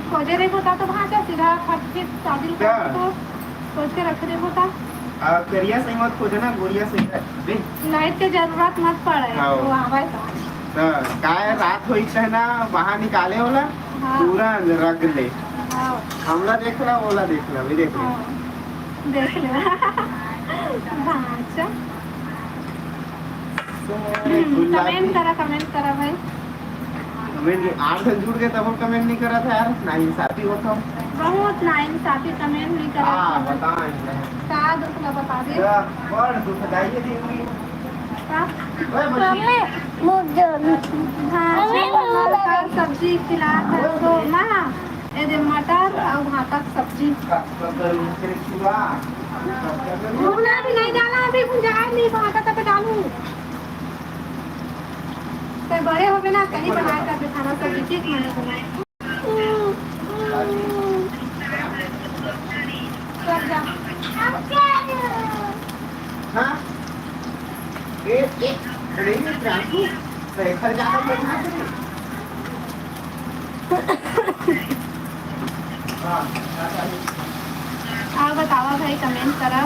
खोजे रही होता तो भांचा सीधा फट से शादी क्या? कर तो सोच के रख रही होता। आ, करिया सही मत खोजे ना, गोरिया सही है। बे। Light के जरूरत मत पड़े, हाँ। वो आवे तो। हाँ, काय रात होई है ना, बाहर निकाले वाला, हाँ। पूरा रख ले। हाँ। हमला देख ला, ओला देख ला, भी देख ले। हाँ। देख ले। भांचा। हम्म, comment करा, comment करा भाई। Comment, आठ झन जुड़ के तब comment नहीं करत है यार, नाइंसाफी होत है। बहुत नाइंसाफी, comment नहीं करत है। हाँ, बता। का दुख ला बता दे। या, बड़ दुख दाई है दीदी। मम्मी, मुझे, हाँ, मम्मी, मुझे सब्जी खिला था तो माँ, ये दे मटर और भाटा के सब्जी। भुना भी नहीं डाला अभी, भुंजा नहीं, भाटा तक डालू। तो बड़े हो गए ना, कहीं बनाए करके खाना सब्जी, ठीक, मैंने बनाया। हाँ? ए, ए, नहीं, नहीं, प्रांशु, रेखा जाकर बैठा दे। हाँ, हाँ, हाँ। आप बतावा भाई, comment करा।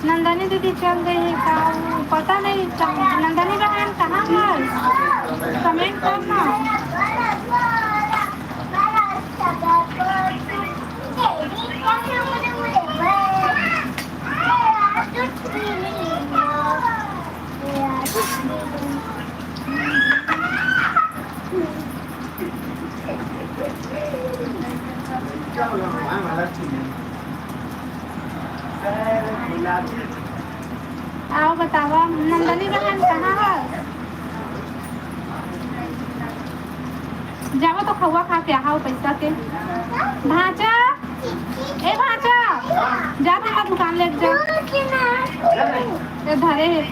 नंदनी दीदी चल गई है का? वो पता नहीं, नंदनी बहन कहाँ है? Comment करना। आओ बतावा, नंदनी बहन कहाँ है? जावा तो खउआ खा के आहा पैसा के। भांचा, ए भांचा, जा तेला दुकान ले जा। ए धरे हे,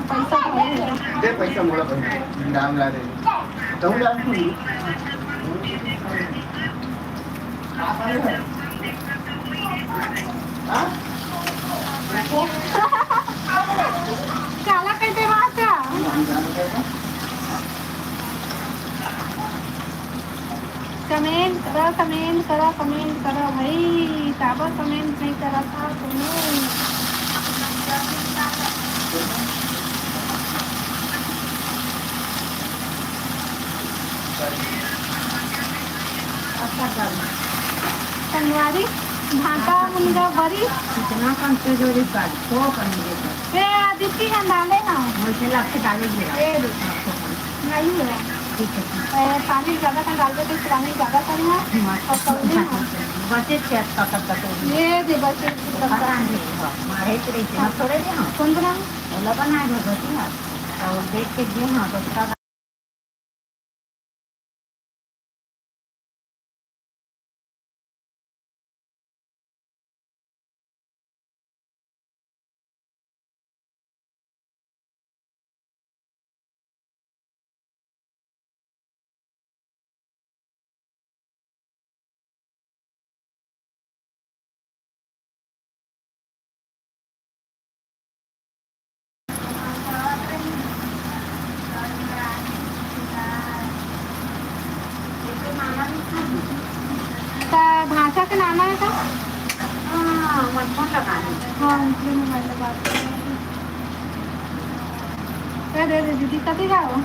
पैसा धरे हे। दे पैसा मोला भाई, नाम ला दे। तहूँ ला दे। काला कहिथे भांचा? Comment करा, comment करा, comment करा भाई, काबर comment नहीं करा था तुम्हें? अच्छा कर। संगवारी, भांटा मुनगा बरी। कितना कम से जोरी कर, सौ कम से कर। ए, आदित्य हम डाले ना। वैसे लाग के डाले गिरा। ए, देखो। नहीं है। ठीक है। ए, पानी ज्यादा कर डाल दो, तो पानी ज्यादा करना। हाँ। और तलने ना। बस एक चेक का तब तक। ये दे, बस एक चेक का। पता नहीं, हाँ, हमारे तो नहीं, हाँ। थोड़े दे, हाँ। कौन बना? ओला बनाए भगवती, हाँ। और देख के दे, हाँ, तो उसका त भांचा के नाना हे का? हाँ, मोर फोन लगा दे। हाँ, उनके मोबाइल लगा दे। ए दे दे दीदी, कति जाओ?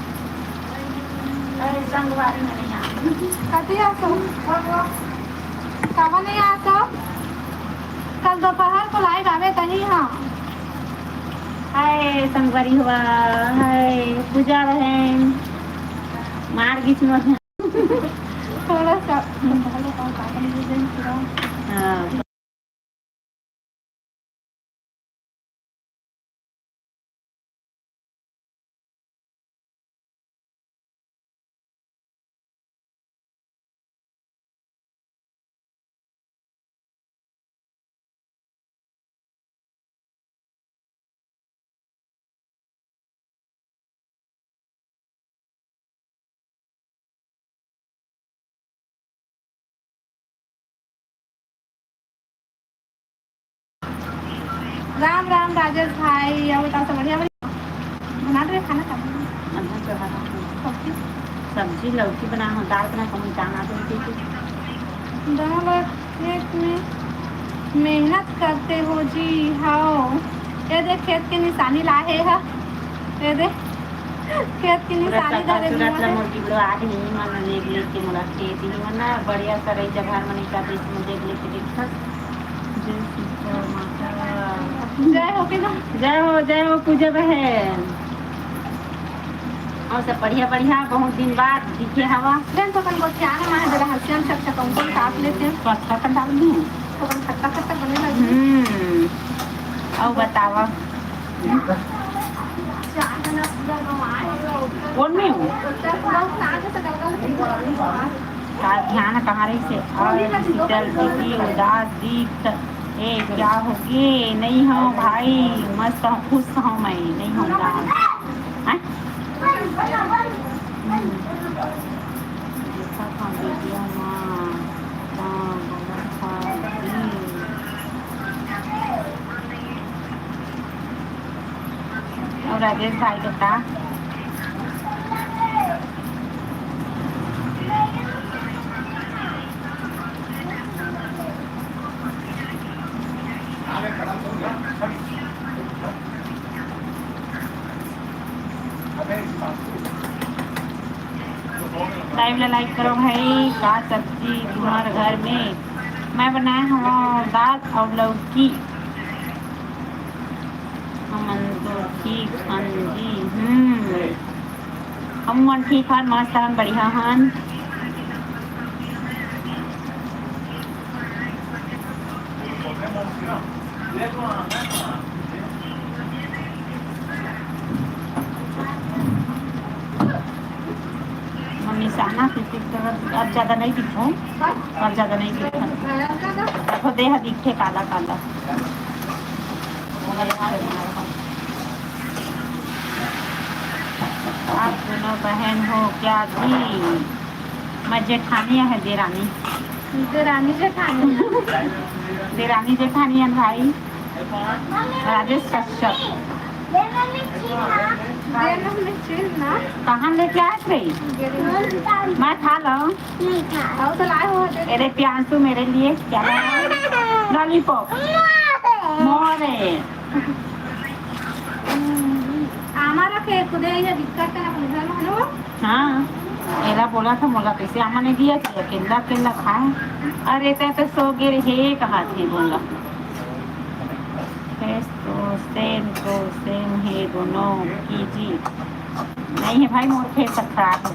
अरे, संगवारी में नहीं आ। कति आसो? काबर नहीं आसो? कल दोपहर को live आवे तही, हाँ। हाय संगवारी हुआ, हाय पूजा बहन, मार गिस मोर। थोड़ा सा, हाँ। राम राम राजेश भाई, अउ बताओ, सब बढ़िया? बढ़िया। बना दे खाना, सब। अदरक चढ़ा दो। सब्जी? सब्जी लौकी बना हो, दाल बना, कम चाना दे दे। दाल और खेत में मेहनत करते हो जी। हाँ, ये देख, खेत के निशानी लाहे है। ये देख, खेत के निशानी धरे। मोर गिबड़ो आज ही मन लेग लेग के मोला खेत ही मन बढ़िया करई जगह मन का दृश्य में देख लेके देखत। जय सिद्धि माता। जय हो के ना। जय हो, जय हो पूजा बहन। अउ सब बढ़िया बढ़िया, बहुत दिन बाद दिखे हवा। जन तो अपन गोठियाना माहे जरा हसियन छक छक उनको काट लेते हैं। तो अच्छा कर डाल दी। तो अपन खट्टा खट्टा बने लगे। हम्म। अउ बतावा। कौन में हूँ? का ध्यान कहाँ रही से? और शीतल दीदी उदास दिख। ए, क्या हो गे? नहीं हो भाई, मस्त हूँ, खुश हूँ मैं, नहीं हूँ उदास। हैं? हम्म। देखा था वीडियो में, हाँ, बोला था कि और राजेश भाई के का? लाइव ला लाइक करो भाई। का सब्जी तुम्हार घर में? मैं बनाए हवं दाल अउ लौकी। हमन तो ठीक हन जी। हम्म, हमन ठीक हन, मस्त हन, बढ़िया हन। हम निशाना के ठीक तरह अब ज्यादा नहीं दिखाऊं, अब ज्यादा नहीं दिखाऊं। देखो देह दिखे काला काला। आप दोनों बहन हो क्या जी? मैं जेठानी है, देरानी। देरानी जेठानी। देरानी जेठानी है भाई। राजेश कश्यप। देरानी चिन्ह ना। कहाँ लेके आए थे? मैं खा लो। नहीं खा। और तो लाए हो, दे दे। अरे प्रियांशु, मेरे लिए क्या लाया? लॉलीपॉप। मोरे। आमा रखे खुदे, ये दिक्कत है अपन घर में, है ना वो? हाँ, एला बोला था, मोला कैसे आमा नहीं दिया कि अकेला अकेला खाए। अरे ते तो सो गे रहे, कहा थे बोला। फेस तो सेम तो सेम है दोनों की जी। नहीं है भाई, मोर फेस खराब है,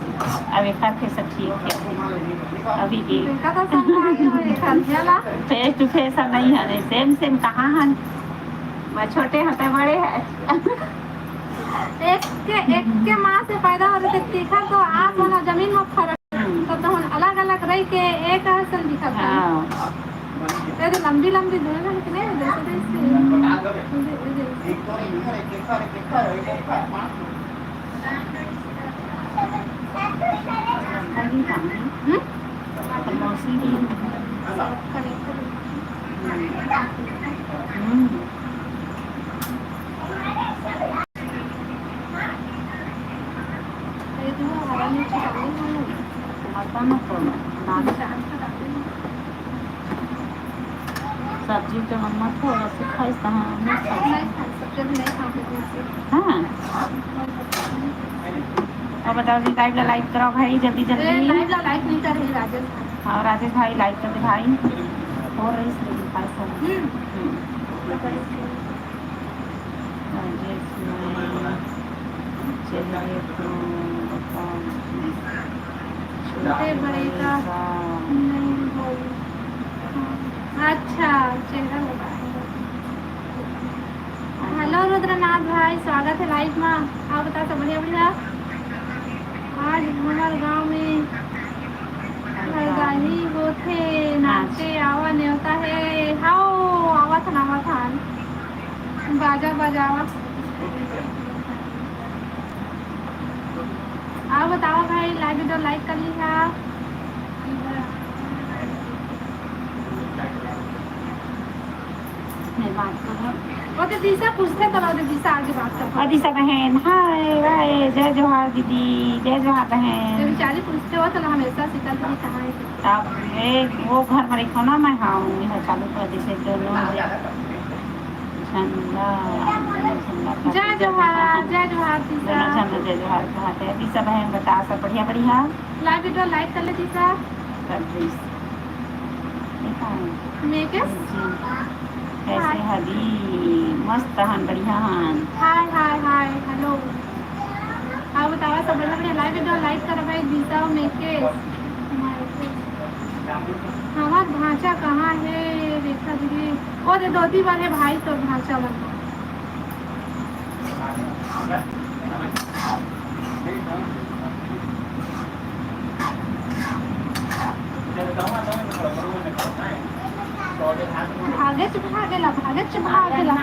अब एक फेस ठीक है अभी भी। देखा तो सब भाई हो, एक हल जाला। फेस टू फेस अब नहीं है, सेम सेम कहाँ है? मैं छोटे होते बड़े है। एक के, एक के माँ से पैदा हो रहे थे, तीखा तो आसमान और जमीन में फर्क। हम्म। तब तो हम अलग-अलग रह के एक असन दिखत हन। हाँ। ये तो लंबी-लंबी दोनों जन के नहीं, जैसे तैसे। हम्म? हम्म। मता मत बोलो, दादा। सब्जी तो हम मत बोलो, सिखाइस तो हम नहीं खाइस। हाँ। अब बताओ जी, लाइव ला लाइक करो भाई, जल्दी जल्दी। लाइव ला लाइक नहीं कर रही राजेश भाई। हाँ, राजेश भाई लाइक कर दे भाई। और रईस ने दिखाई सब। हम्म। हम्म। राजेश भाई, चेहरे को बताओ। छोटे बड़े का नहीं बोल। अच्छा, चेहरा बताओ। हेलो रुद्रनाथ भाई, स्वागत है लाइव में। आप बता, सब बढ़िया बढ़िया? आज हमारे गांव में हरदाही होथे, नाचे आवा नेवता है। हाओ, आवा थन, आवा थन। बाजा बजावा। आप बताओ भाई, लाइव वीडियो लाइक कर ली है। बात करब। वो तो दिशा पूछथे, तो वो तो दिशा आगे बात करब। और दिशा बहन, हाय, वाय, जय जोहार दीदी, जय जोहार बहन। ये बेचारी पूछथे, वो तो ना हमेशा शीतल दीदी कहाँ है? अब मैं वो घर में रखो ना, मैं हाँ, मैं चालू कर दी से दोनों झंडा, झंडा कर जय जोहार, जय जोहार दिशा। दोनों झंडा जय जोहार कहा थे। दिशा बहन बता सब बढ़िया, बढ़िया। Live video like कर ले दिशा। कर दीस। ये कहाँ है? मेकेश? जी। कैसे हाय। हदी? मस्त हन, बढ़िया हन। हाय, हाय, हाय, hello। अउ बतावा सब बढ़िया, बढ़िया। Live video like कर भाई, दिशा अउ मेकेश। हमार भांचा कहाँ है रेखा दीदी? ओ दे धोती वाले भाई तो भांचा वाला। भागेच भागेला, भागेच भागेला।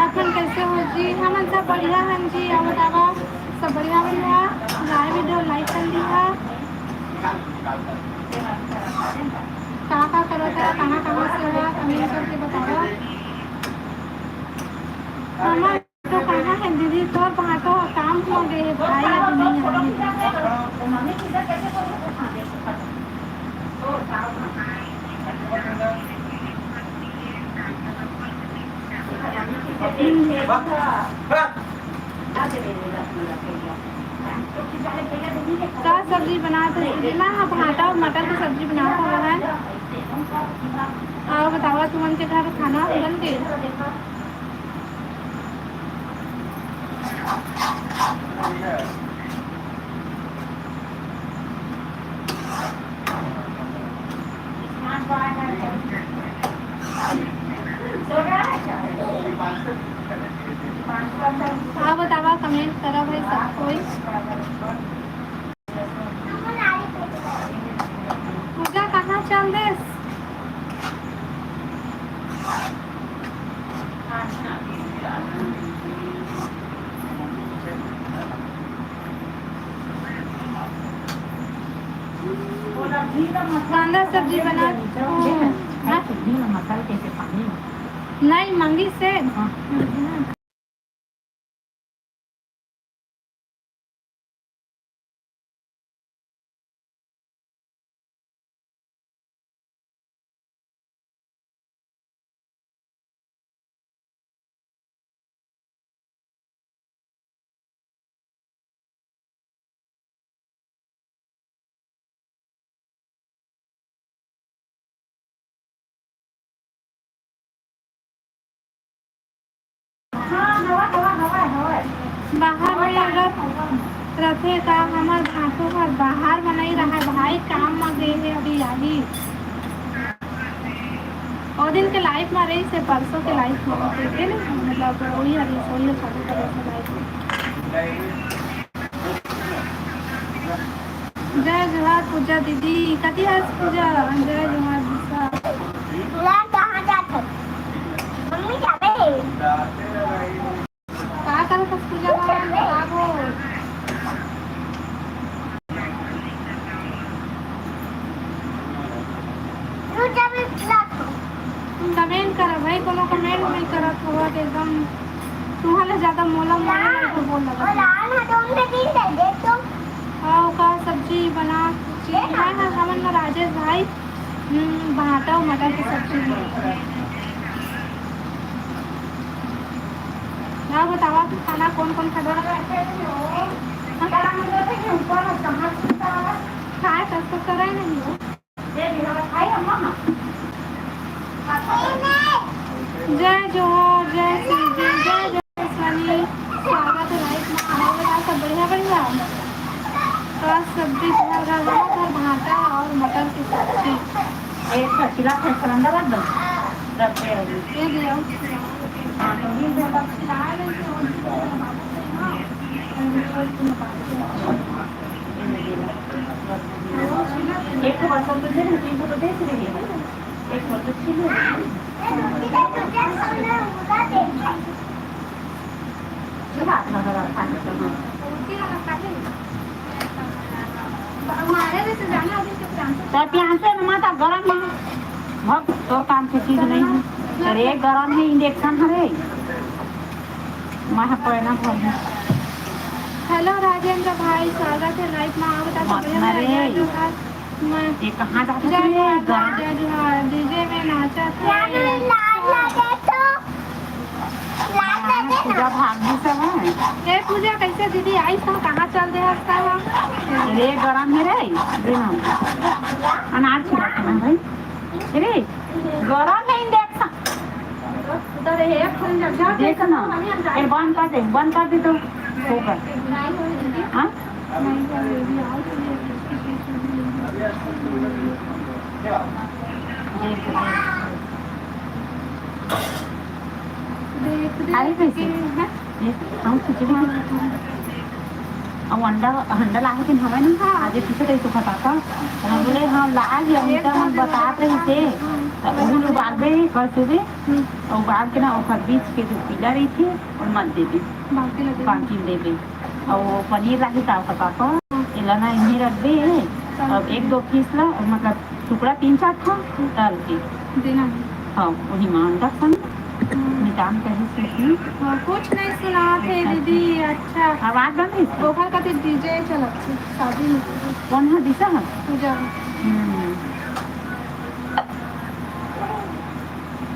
अपन कैसे हो जी? हमन सब बढ़िया हन जी। अउ बतावा, सब बढ़िया, बढ़िया। Live video like कर लिहा। का का करत है, कहाँ कहाँ से हो, comment करके बतावा। हमर तो कहाँ है दीदी, तोर भांटो काम हो गए है भाई, अभी नहीं आए। का सब्जी बनात है दीदी? मैं हा भांटा अउ मटर के सब्जी बनात हवं। अउ बतावा तुमन के घर खाना बन गए? हाँ, बतावा, comment करा भाई सब कोई। पूजा कहाँ चल देस? कांदा सब्जी बना। हाँ? नहीं, मंगी से। बाहर में अगर रथे त हमर भांटो हर बाहर म नइ रहय भाई, काम म गे हे, अभी आही। ओ दिन के live म रहिस हे, परसों के live म रहिस हे, मतलब वही हर रहिस, वही चालू करे हे live म। जय जोहार पूजा दीदी, कति हस पूजा? जय जोहार दिशा। पूजा कहाँ जात हस? मम्मी जाबे। का करत हस पूजा बाबा? का हो? तू जाबे पूजा। Comment करा भाई, कोनो comment नहीं करत हवा त एकदम तुहर ले ज्यादा मोला, मोला नहीं तो बोल लगा। लाल है तो उनके दिन दे दे तो। हाँ, का सब्जी बना, हाँ, हाँ, हमन ना राजेश भाई, हम्म, भांटा अउ मटर के सब्जी बना। ना बतावा कि खाना कौन कौन खाना रखा है? हाँ? काय कस तो करे नहीं हो। जय जोहार, जय श्री जी, जय जय स्वामी। स्वागत है live में। और बता, सब बढ़िया, बढ़िया? तो आज सब्जी घर घर बना था, भांटा और मटर की सब्जी। एक का खिला था, करंदा बात दो। रख दे अभी। ये दिया। हाँ, तो ये दो बात खिला रही थी, और भी तो बात है ना। एक तो बर्तन तो दे रही थी, इनको तो देख रही है। एक बर्तन छीन रही है। त प्यासे न माता गरम हे। भग, तोर काम के चीज नहीं है। अरे, गरम है, इंजेक्शन हरे। मैं पहना भर। हेलो राजेंद्र भाई, स्वागत है लाइव में। आओ, बता मत सबले ना रे। जय जोहार। मैं ये कहाँ जात जय हस रे? जोहार, गरम। जय जोहार। डीजे में नाचत है। पूजा भाग भी सब है। ए पूजा, कैसे दीदी आइस तो कहाँ चल दे हस तब? रे गरम है रे, दे ना। अनार खिला के ना भाई। रे गरम है इंजेक्शन। देख ना, ए बंद कर दे, बंद कर दे तो होगा। हाँ? आई कैसे? ये हम खिचड़ी के, अब अंडा, अंडा लाहे के हवे ना, आज पीछे तई सुखा पापा, हम बोले, "हाँ, ला लिया," उनका हम बतात रही थे, तो उन उबाल दे, कर से दे, और उबाल के ना, ओकर बीच के जो पीला रही थी, और मत दे दे, बाकी दे दे। और वो पनीर लाही था ओकर पापा, एला ना इन्हें रख दे, अब एक दो पीस ला, मतलब, टुकड़ा तीन चार ठो डाल के। देना है। हाँ, वही मा अंडा संग हम्म। निकाल के ही सीखी। हाँ, कुछ नहीं सुना थे अच्छा। दीदी, अच्छा। आवाज बंद है इसकी? ओखर खातिर डीजे चलत थे, शादी में। कौन है दिशा है? पूजा। हम्म।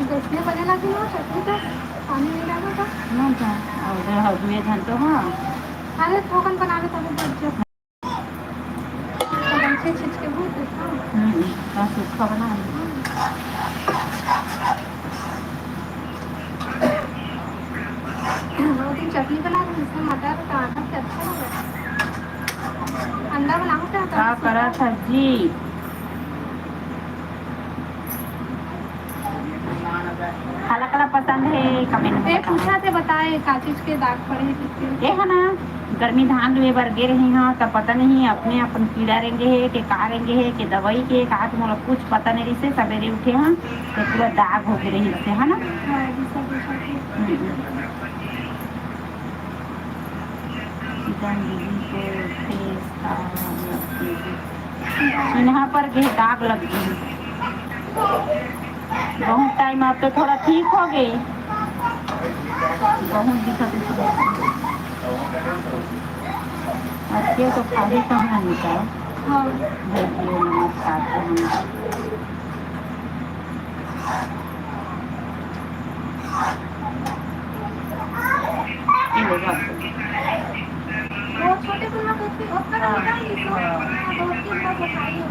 दस बजे लगी हो सकती तो पानी नहीं लगा था। ना था, और उधर हर दुए धन तो हाँ। अरे, थोकन बनावे तब बच जाता। अच्छे चीज के भूत देखा। हम्म, का सूखा बना है। वो दिन चटनी बना रही, इसमें मटर का आटा से अच्छा लगा। अंडा बनाओ क्या? का करा था जी? काला काला पसंद है, कमेंट में ए, बताओ। पूछा थे, बताए, का चीज के दाग पड़े हे, किसके? ए है ना, गर्मी धान लुए बर गे रहे हाँ, त पता नहीं अपने अपन कीड़ा रेंगे हे, के का रेंगे हे, के दवाई के, का तो मोला कुछ पता नहीं रहिसे। सबेरे उठे हाँ, तो पूरा दाग हो गए रहिसे, है ना? हाँ, जी, सब पूछा थे। हम्म। चिकन दीदी के फेस का चिन्हा पर के दाग लग गई। बहुत टाइम, अब तो थोड़ा ठीक हो गई। बहुत दिक्कत है। अच्छे तो खाली कहाँ निकाल। हाँ। भेजिए नमस्कार को हम। ये ले जाओ। वो छोटे कुलवा को उसकी ओकर निकाल ली तो, हाँ, तो उसकी बात बताइए।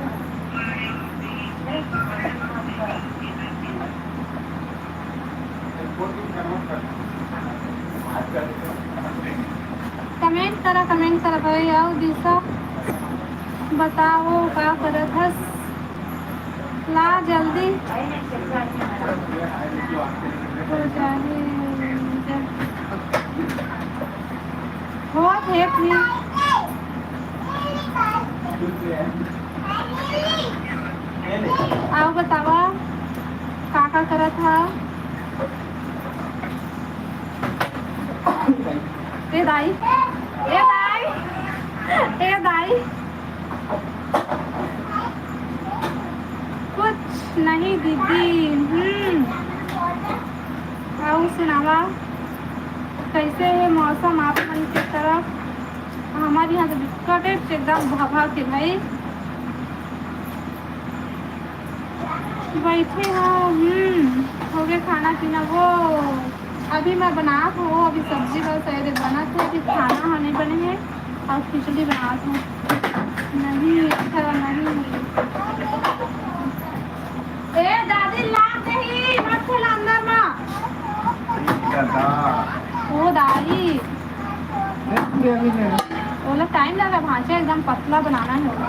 कमेंट करा, कमेंट करा भाई, आओ दिशा, बताओ का करत हस? ला जल्दी। हो जाही। होत हे प्लीज। आओ बतावा, का का करत हा? ए दाई, ए दाई, ए दाई। कुछ नहीं दीदी। हम्म। अउ सुनावा, कैसे हे मौसम आप मन के तरफ? हमारे यहाँ तो बिकट एकदम भभा के भाई। बैठे हो, हम्म, हो गए खाना पीना? वो अभी मैं बनात हूँ, अभी सब्जी बस ये बनत हे, अभी खाना ह नहीं बने हे और खिचड़ी बनात हूँ। नहीं, अच्छा नहीं। ए दादी, लाग नहीं, मत चला अंदर ना। ओ दाई। नहीं, पूरे अभी नहीं। ओला टाइम लगा, भांचा एकदम पतला बनाना है ओला।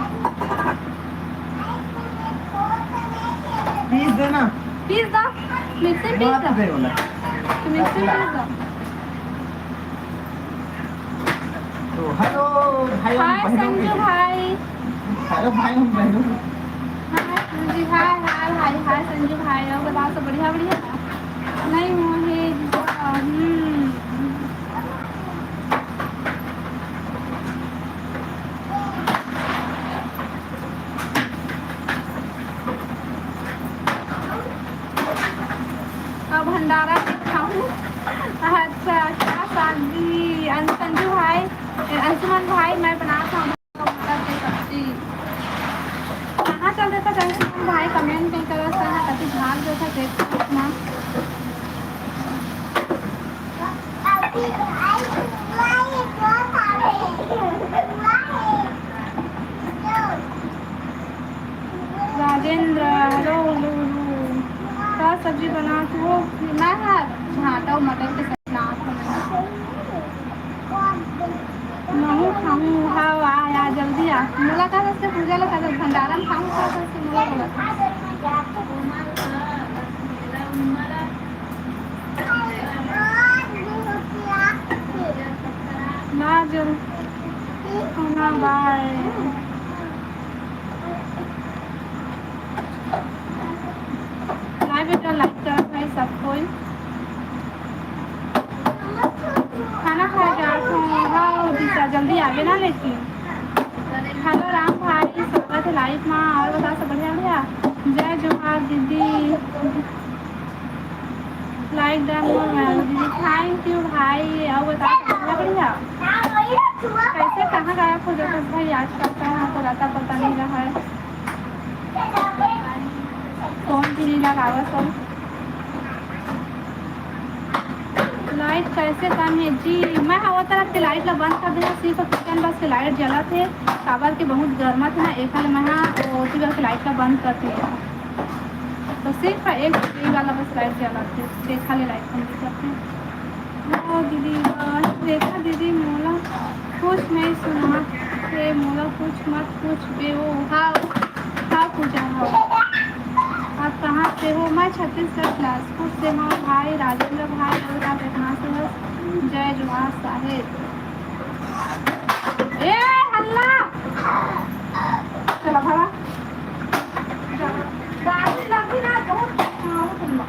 पीस देना। पीस दो, मिक्सी में पीस दो। दे वाला। तो मिक्सी में पीस दो। तो हेलो भाई, हाय बहनों संजू के। भाई। हेलो भाई, हम बहनों के। हाय संजू, हाय, हाय, हाय, हाय संजू भाई, और बताओ सब बढ़िया, बढ़िया? नहीं हो हे, हम्म। अब भंडारा के खाऊं। अच्छा, क्या शादी, अन-, संजू भाई, ए, अंशुमन भाई, मैं बनात हूँ मटर के सब्जी। कहाँ चल देता अंशुमन भाई, comment नहीं करत, कहाँ कति भाग देता, देख ना। Rajendra, hello, hello, hello. का सब्जी बनात हो? मैं हा भांटा अउ मटर के सब्जी बनात हूँ। महू खाहूँ, हाँ, आ, आ, जल्दी आ। मोला का से पूजा ला का भंडारा म खाहूँ, का से मोला बोला था। ना जल-, ना, बाय। Live video like करत भाई सब कोई। खाना खाए जात हूँ। हाँ, दिशा, जल्दी आबे ना लेकिन। Hello राम भाई, स्वागत है live मा। और बता, सब बढ़िया, बढ़िया? जय जोहार दीदी। Like done हो गया दीदी, thank you भाई। और बता, सब बढ़िया, बढ़िया? कैसे, कहाँ गायब हो जाता भाई आजकल? कहाँ तो रहता, पता नहीं रहा है। फोन भी नहीं लगावा सब। Light कैसे कम है जी? मैं हवा तरफ के light ला बंद कर देना, सिर्फ kitchen बस के light जलत है, काबर के बहुत गर्मा थे ना, एखर मैं हा ओती बर के light ला बंद कर दिया। तो सिर्फ एक ये वाला बस light जलत है, देखा ले light बंद करते हैं। ओ दीदी, अ, रेखा दीदी, मोला कुछ नहीं सुना हे, मोला कुछ मत पूछ बे ओ। हाँ, हाँ पूजा, हाँ। आप कहाँ से हो? मैं छत्तीसगढ़ बिलासपुर से हूँ भाई, राजेंद्र भाई, और आप कहाँ से हो? जय जोहार साहेब। ए, हल्ला! चला, भागा। गाड़ी लगी ना, बहुत, हाँ, वो तुम लोग।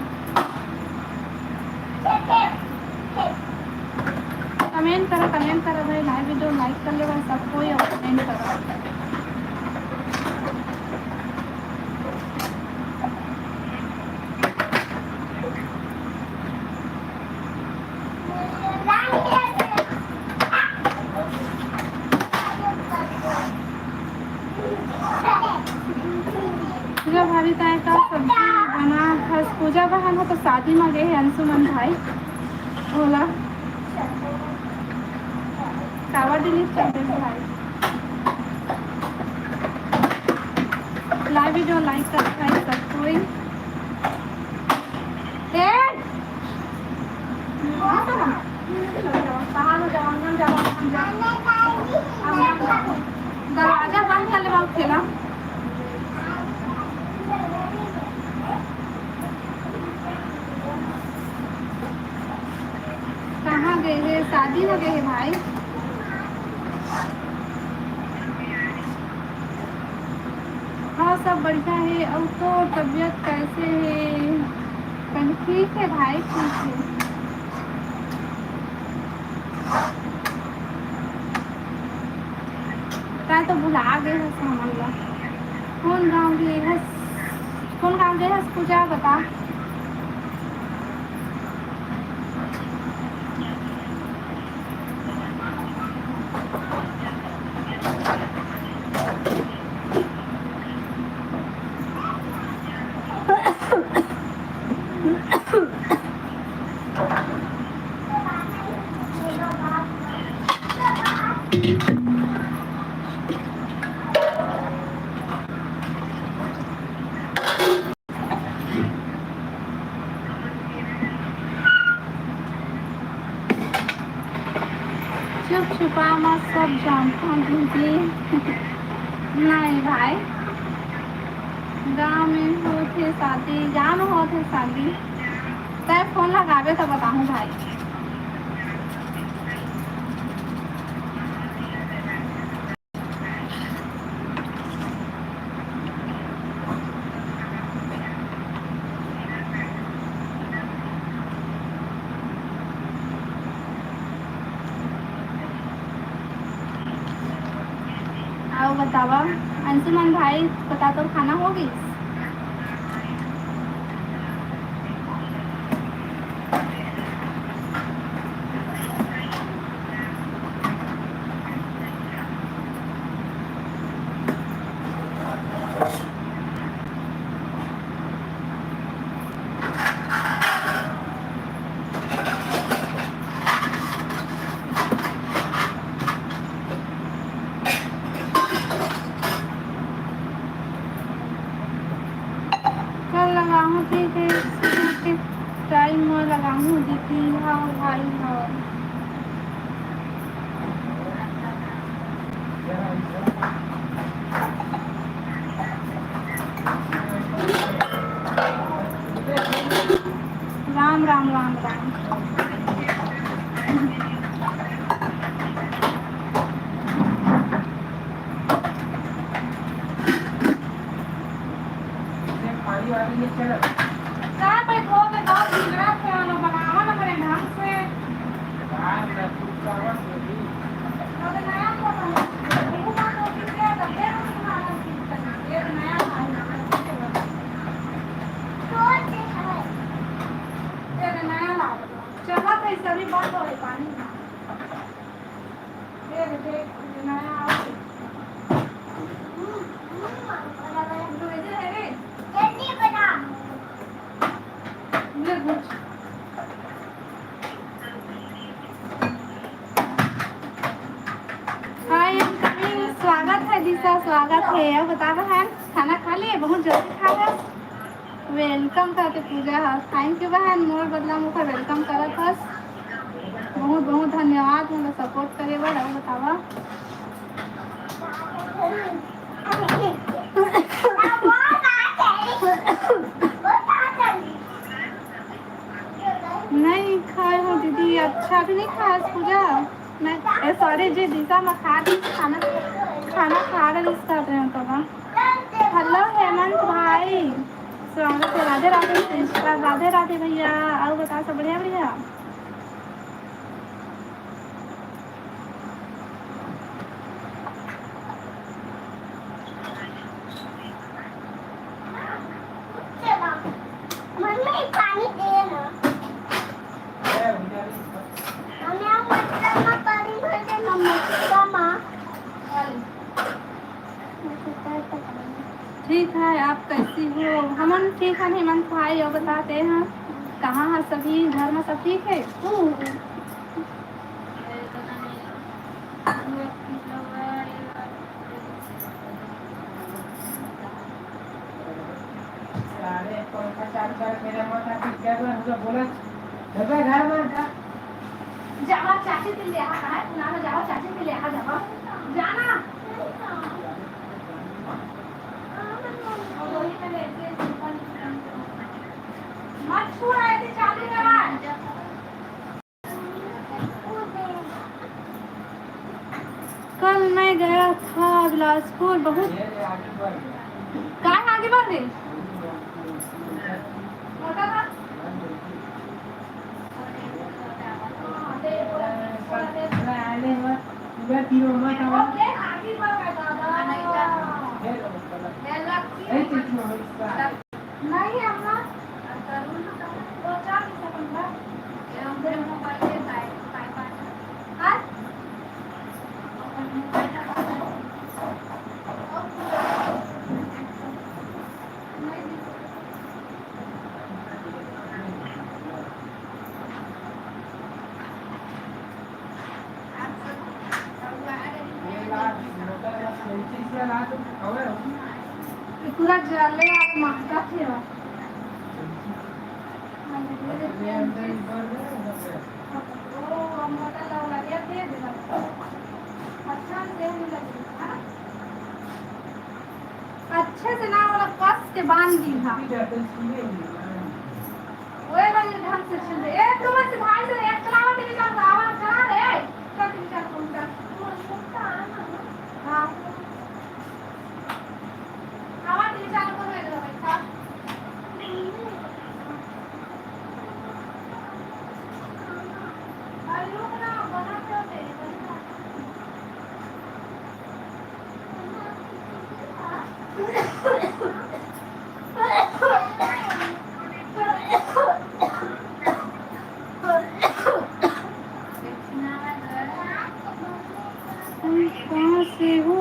Comment करा, comment करा भाई, live video like कर ले भाई, सब कोई और comment करा। पूजा भाभी, तैं का सब्जी बना हस? पूजा बहन हो तो शादी में गए हैं अंशुमन भाई। बोला, कावा delete कर दे भाई। Live video like कर भाई सब कोई। ए! दरवाजा बंद कर ले बाबू, खेला। कहाँ गए हे? शादी में गए हे भाई। हाँ, सब बढ़िया हे। अउ तो तबीयत कैसे हे? कहीं ठीक हे भाई, ठीक हे। तैं तो भुला गे हस हमन ला। कोन गाँव गे हस, कोन गाँव गे हस पूजा, बता। चुप छुपा म सब जानथन दीदी। नहीं भाई, गाँव में होथे शादी, गाँव में होथे शादी। तैं फोन लगाबे त बताहूँ भाई। बतावा, अंशुमन भाई, बता, तोर खाना हो गइस? कल लगाहूँ, ठीक है, सुबह के टाइम में लगाहूँ दीदी। हाँ भाई, हाँ। राम राम, राम राम। पानी वानी ये चला। का भाई, धो के दो, झिगड़ा से वाला बनावा ना बड़े ढंग से। बाहर का कुछ चावल से भी। अब नया तो बना। वो बात होती है, तब फिर हम तुम्हारा सीखते हैं। ये नया आया है। ये नया ला दो। चला तो इस सभी बंद हो गई पानी। ये देख, ये नया आ गई। हम्म, हम्म, ये है रे। जल्दी बना। ये घुस। Hi, I'm coming। स्वागत है दिशा, स्वागत है। अब बता बहन, खाना खा लिए? बहुत जल्दी खा रहे। Welcome करते पूजा ह। Thank you बहन, मोर बदला मोका welcome करत हस। बहुत बहुत धन्यवाद मोला support करे बर। अब बतावा। नहीं खाए हो दीदी, अच्छा भी नहीं खाए पूजा। मैं, ए, sorry जी, दिशा मैं खा रही खाना, खाना खा रही इस कर रहे हो तो। Hello हेमंत भाई, स्वागत है। राधे राधे सिस्टर, राधे राधे भैया। और बता, सब बढ़िया बढ़िया? मम्मी, पानी दे ना। मम्मी, हम मटका में पानी भर दे ना, मटका में। ठीक है, आप कैसी हो? हमन ठीक हन हेमंत भाई, अउ बताते हैं, कहाँ है सभी? घर में सब ठीक है? अरे, पंखा चालू कर, मेरा माथा पीट गया, तो हम लोग बोला, "चल बे घर में जा।" जावा चाची के ले आ, कहाँ है? पुराना जावा चाची के ले आ, जावा। जाना। मत छू रहे थे, चालू करा। कल मैं गया था बिलासपुर, बहुत, काय आगे बढ़ गए? नहीं, हम ना, वो क्या किसे बंदा? ये हम लोग मोबाइल पे भाई, भाई बात है। हाँ? पूरा जले आप महका थे। ओ, हम बता ला, लगे दे दे। अच्छा, दे दे लगे, हाँ? अच्छे से ना, वाला कस के बांध दी, हाँ। ओए वाली ढंग से छील दे। ए, तुम से भाई से एक चलावा के निकाल, आवाज चला रे। कर निकाल, तुम कर। हाँ। आवाज निकाल, कौन है इधर बैठा? अरे रुक ना, बना के दे। कहाँ से हो?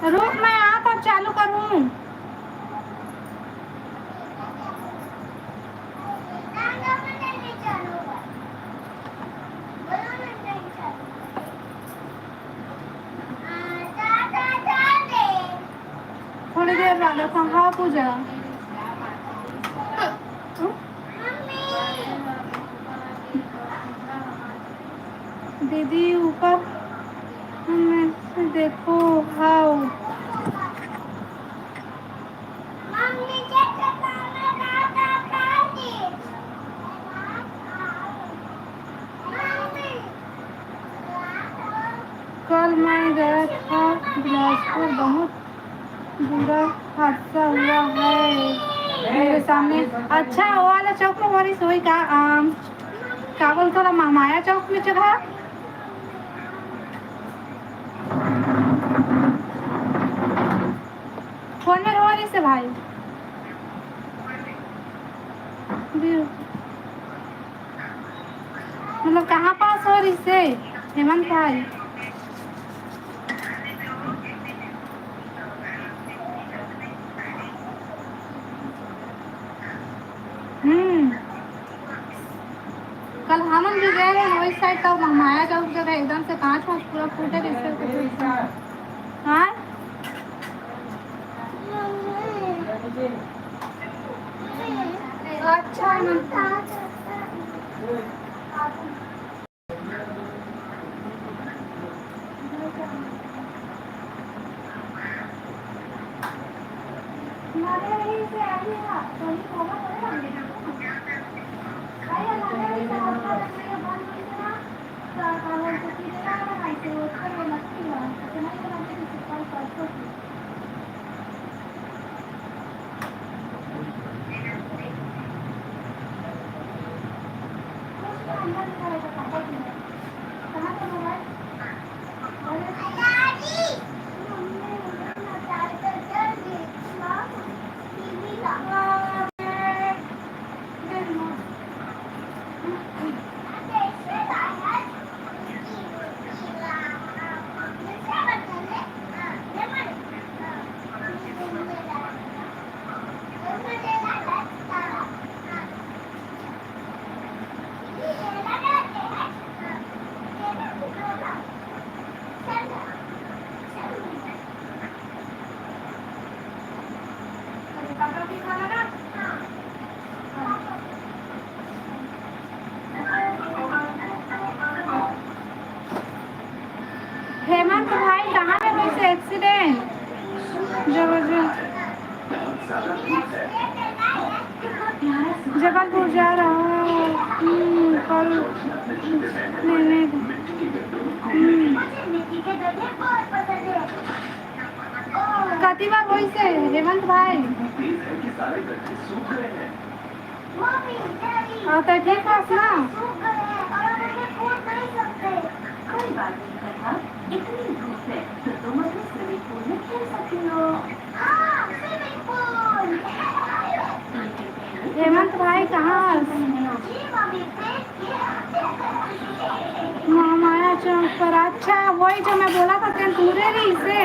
रुक, मैं आता, चालू करूँ। थोड़ी देर बाद, हाँ, पूजा। दीदी ऊपर में देखो, हाउ। कल मैं गया था बिलासपुर, बहुत बुरा हादसा हुआ है मेरे सामने। अच्छा, वो वाला चौक में हो रही सोई का, आम, का बोलते, थोड़ा महामाया चौक में जगह। फोन में हो रही से भाई। मतलब, कहाँ पास हो रही से हेमंत भाई? हम्म। कल हमन भी गए रहे वही साइड, तब महामाया चौक जगह एकदम से कांच वांच पूरा फूटे जैसे। हाँ। अच्छा। हेमंत भाई, कहाँ में हुई से एक्सीडेंट? जबरदस्त। जबलपुर जा रहा है। हम्म, कल। नहीं, नहीं। हम्म। कति बार होइसे हेमंत भाई? हाँ, तो ठीक हस ना? कोई बात नहीं, कन्या। इतनी धूप है तो तुम अपने स्विमिंग पूल में खेल सकती हो। हाँ, स्विमिंग पूल। हेमंत भाई कहाँ हस? महामाया चौक पर। अच्छा, वही जो मैं बोला था, तेन पूरे रही से।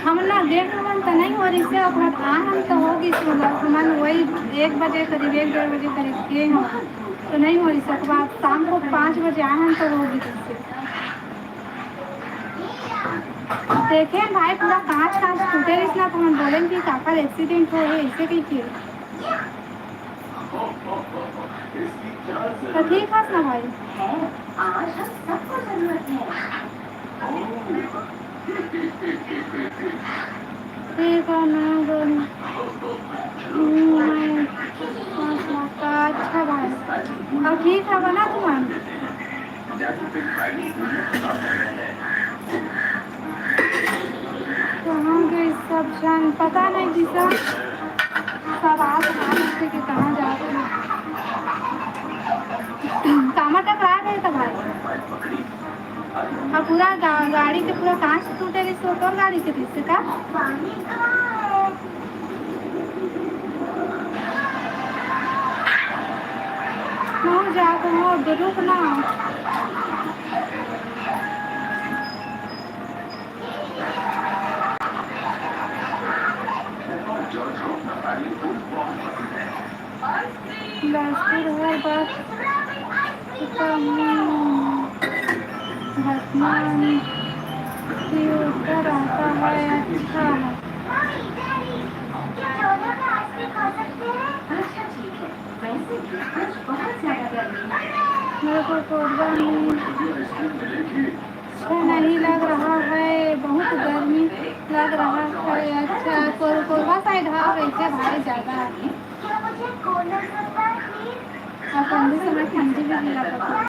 हम ना देख हमन त नहीं हो रही से, अब हम आ हम तो होगी, मतलब हमन वही एक बजे करीब, एक डेढ़ बजे करीब गए हम, तो नहीं हो रही से। अब शाम को पाँच बजे आए हम तो होगी से। देखे भाई, पूरा कांच कांच टूटे रहिस ना, तो हम बोले कि काकर एक्सीडेंट हो गए, ऐसे कही के। तो ठीक हस ना भाई? है, आज हम सबको जरूरत है। ठीक है ना, कहाँ गए सब झन, पता नहीं दिसा। सब आत हाथ उठे के कहाँ जात हे। कामा टकरा गए था भाई। अब पूरा गा-, गाड़ी के पूरा कांच टूटे रही, सो तोर गाड़ी के पीछे का। बहुत ज्यादा हो, रुक ना। बिलासपुर हर बात भगवान के ऊपर रहता है, अच्छा है। मेरे को कोरबा में अच्छा नहीं लग रहा है, बहुत गर्मी लग रहा है। अच्छा, कोर-, कोरबा साइड हव कइसे भाई ज्यादा? और ठंडी समय ठंडी भी नहीं लगता।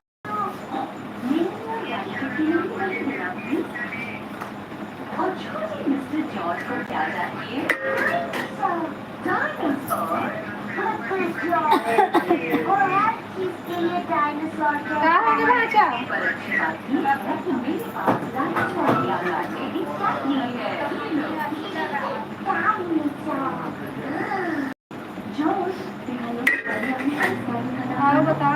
डायनासोर। और हर चीज के लिए डायनासोर के का हो गया भांचा? पर अच्छी बात यह है कि मेरे पास डायनासोर की आवाज है। क्या नहीं है? डायनासोर। और बता।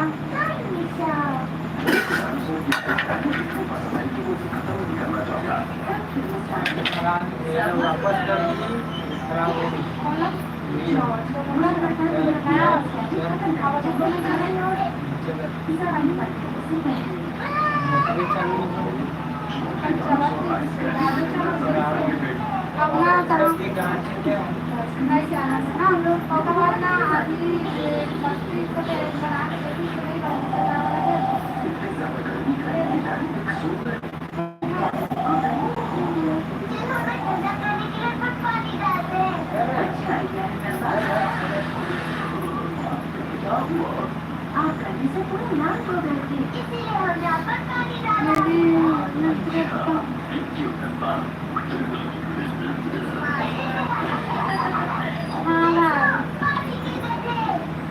हाँ, हाँ।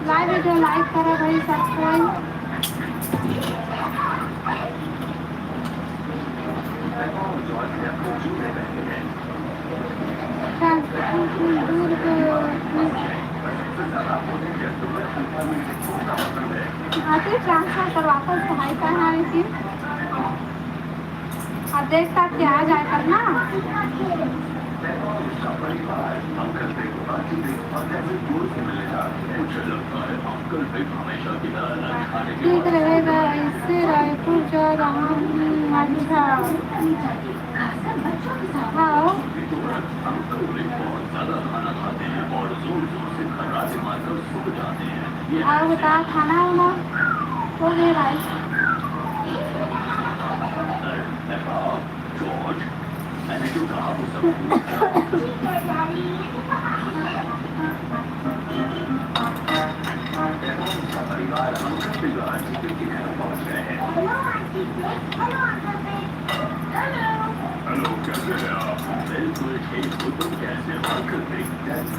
Live video like करो भाई, subscribe। Transfer दूर को आते transfer करवाता है, पढ़ाई करना है कि अब देख साथ के आ जाए करना। ठीक रहेगा, इससे रायपुर जा रहा हूँ। अच्छा, हाँ। और बता, खाना वाना हो गया भाई?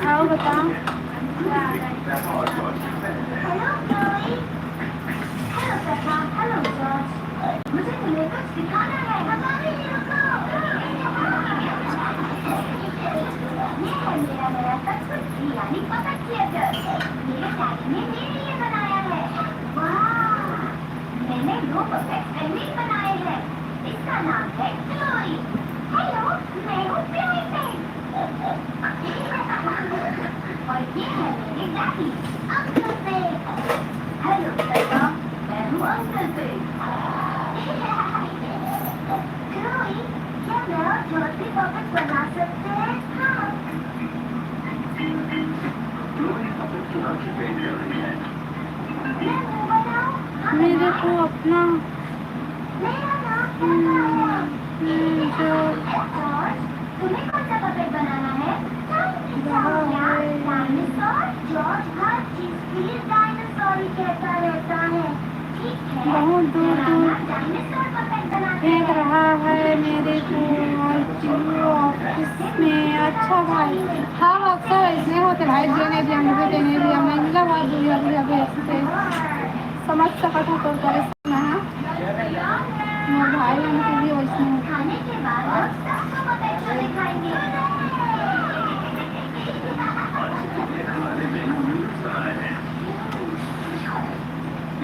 आओ, बताओ। मुझे तुम्हें कुछ दिखाना है, बताओ, ये रखो। ये है मेरा नया सचमुच यानी पकड़ थिएटर। मेरे डैडी ने मेरे लिए बनाया है। वाह, मैंने दो पपेट्स पहले ही बनाए हैं। इसका नाम है क्लोई। हेलो, मैं हूँ क्लोई पेन। और ये है मेरे डैडी, अंकल पेन। हेलो, मैं हूँ अंकल पेन। क्लोई, क्या मैं और जॉर्ज भी पपेट बना सकते हैं? हाँ। मैं मुंह बनाऊं? मेरे को अपना, मेरा नाम क्या है? हम्म, जो और तुम्हें कौन सा पपेट बनाना है? डायनासोर, जॉर्ज हर चीज के लिए डायनासोर ही कहता रहता है। ठीक है, बहुत दूर दूर। अच्छा भाई, हाँ, अक्सर ऐसने होथे भाई, जेने भी अंगबे तेने भी हमने मिला हुआ दुनिया दुनिया भी ऐसे थे। समझ सकत हूँ तोर परेशान, हाँ। मोर भाई मन के भी वैसने होथे।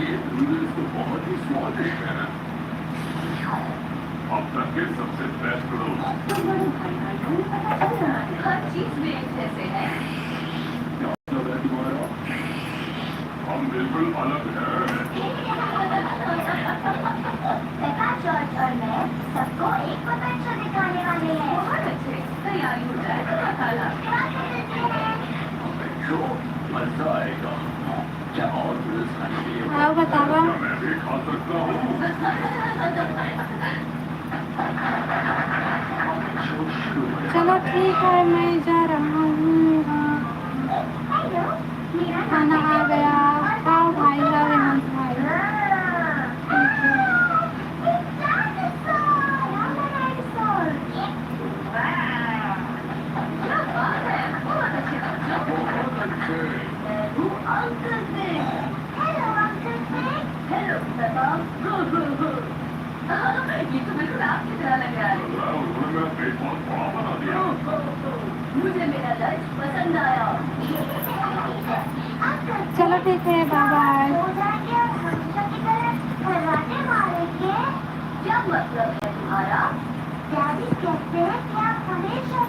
ये नूडल्स तो बहुत ही स्वादिष्ट है। अब तक के सबसे बेस्ट नूडल्स। अब तो बड़े भाई भाई को भी पता चल रहा है, हर चीज में एक जैसे है। क्या मतलब है तुम्हारा? हम बिल्कुल अलग हैं। पेपा, जॉर्ज और मैं सबको एक पपेट शो दिखाने वाले हैं। बहुत अच्छे, तैयारी हो जाए तो मसाला। क्या करते हैं? पपेट शो, मजा आएगा। क्या और नूडल्स खाने के लिए? हाँ, बतावा। क्या मैं भी खा सकता हूँ? पपेट शो शुरू होने चलो, वाला है। ठीक है, मैं जा रहा हूँ। हेलो, मेरा नाम खाना आ गया। आओ भाई, आओ हेमंत भाई। Hello, Uncle Pig. Hello, Peppa. ये तो बिल्कुल आपकी तरह लग रहा है। उन्होंने मेरा पेट बहुत बड़ा बना दिया। मुझे मेरा लंच पसंद आया। चलो, ठीक है, बाय बाय। हो जाएंगे और हमेशा की तरह खर्राटे मारेंगे। क्या मतलब है तुम्हारा? डैडी कहते हैं कि आप हमेशा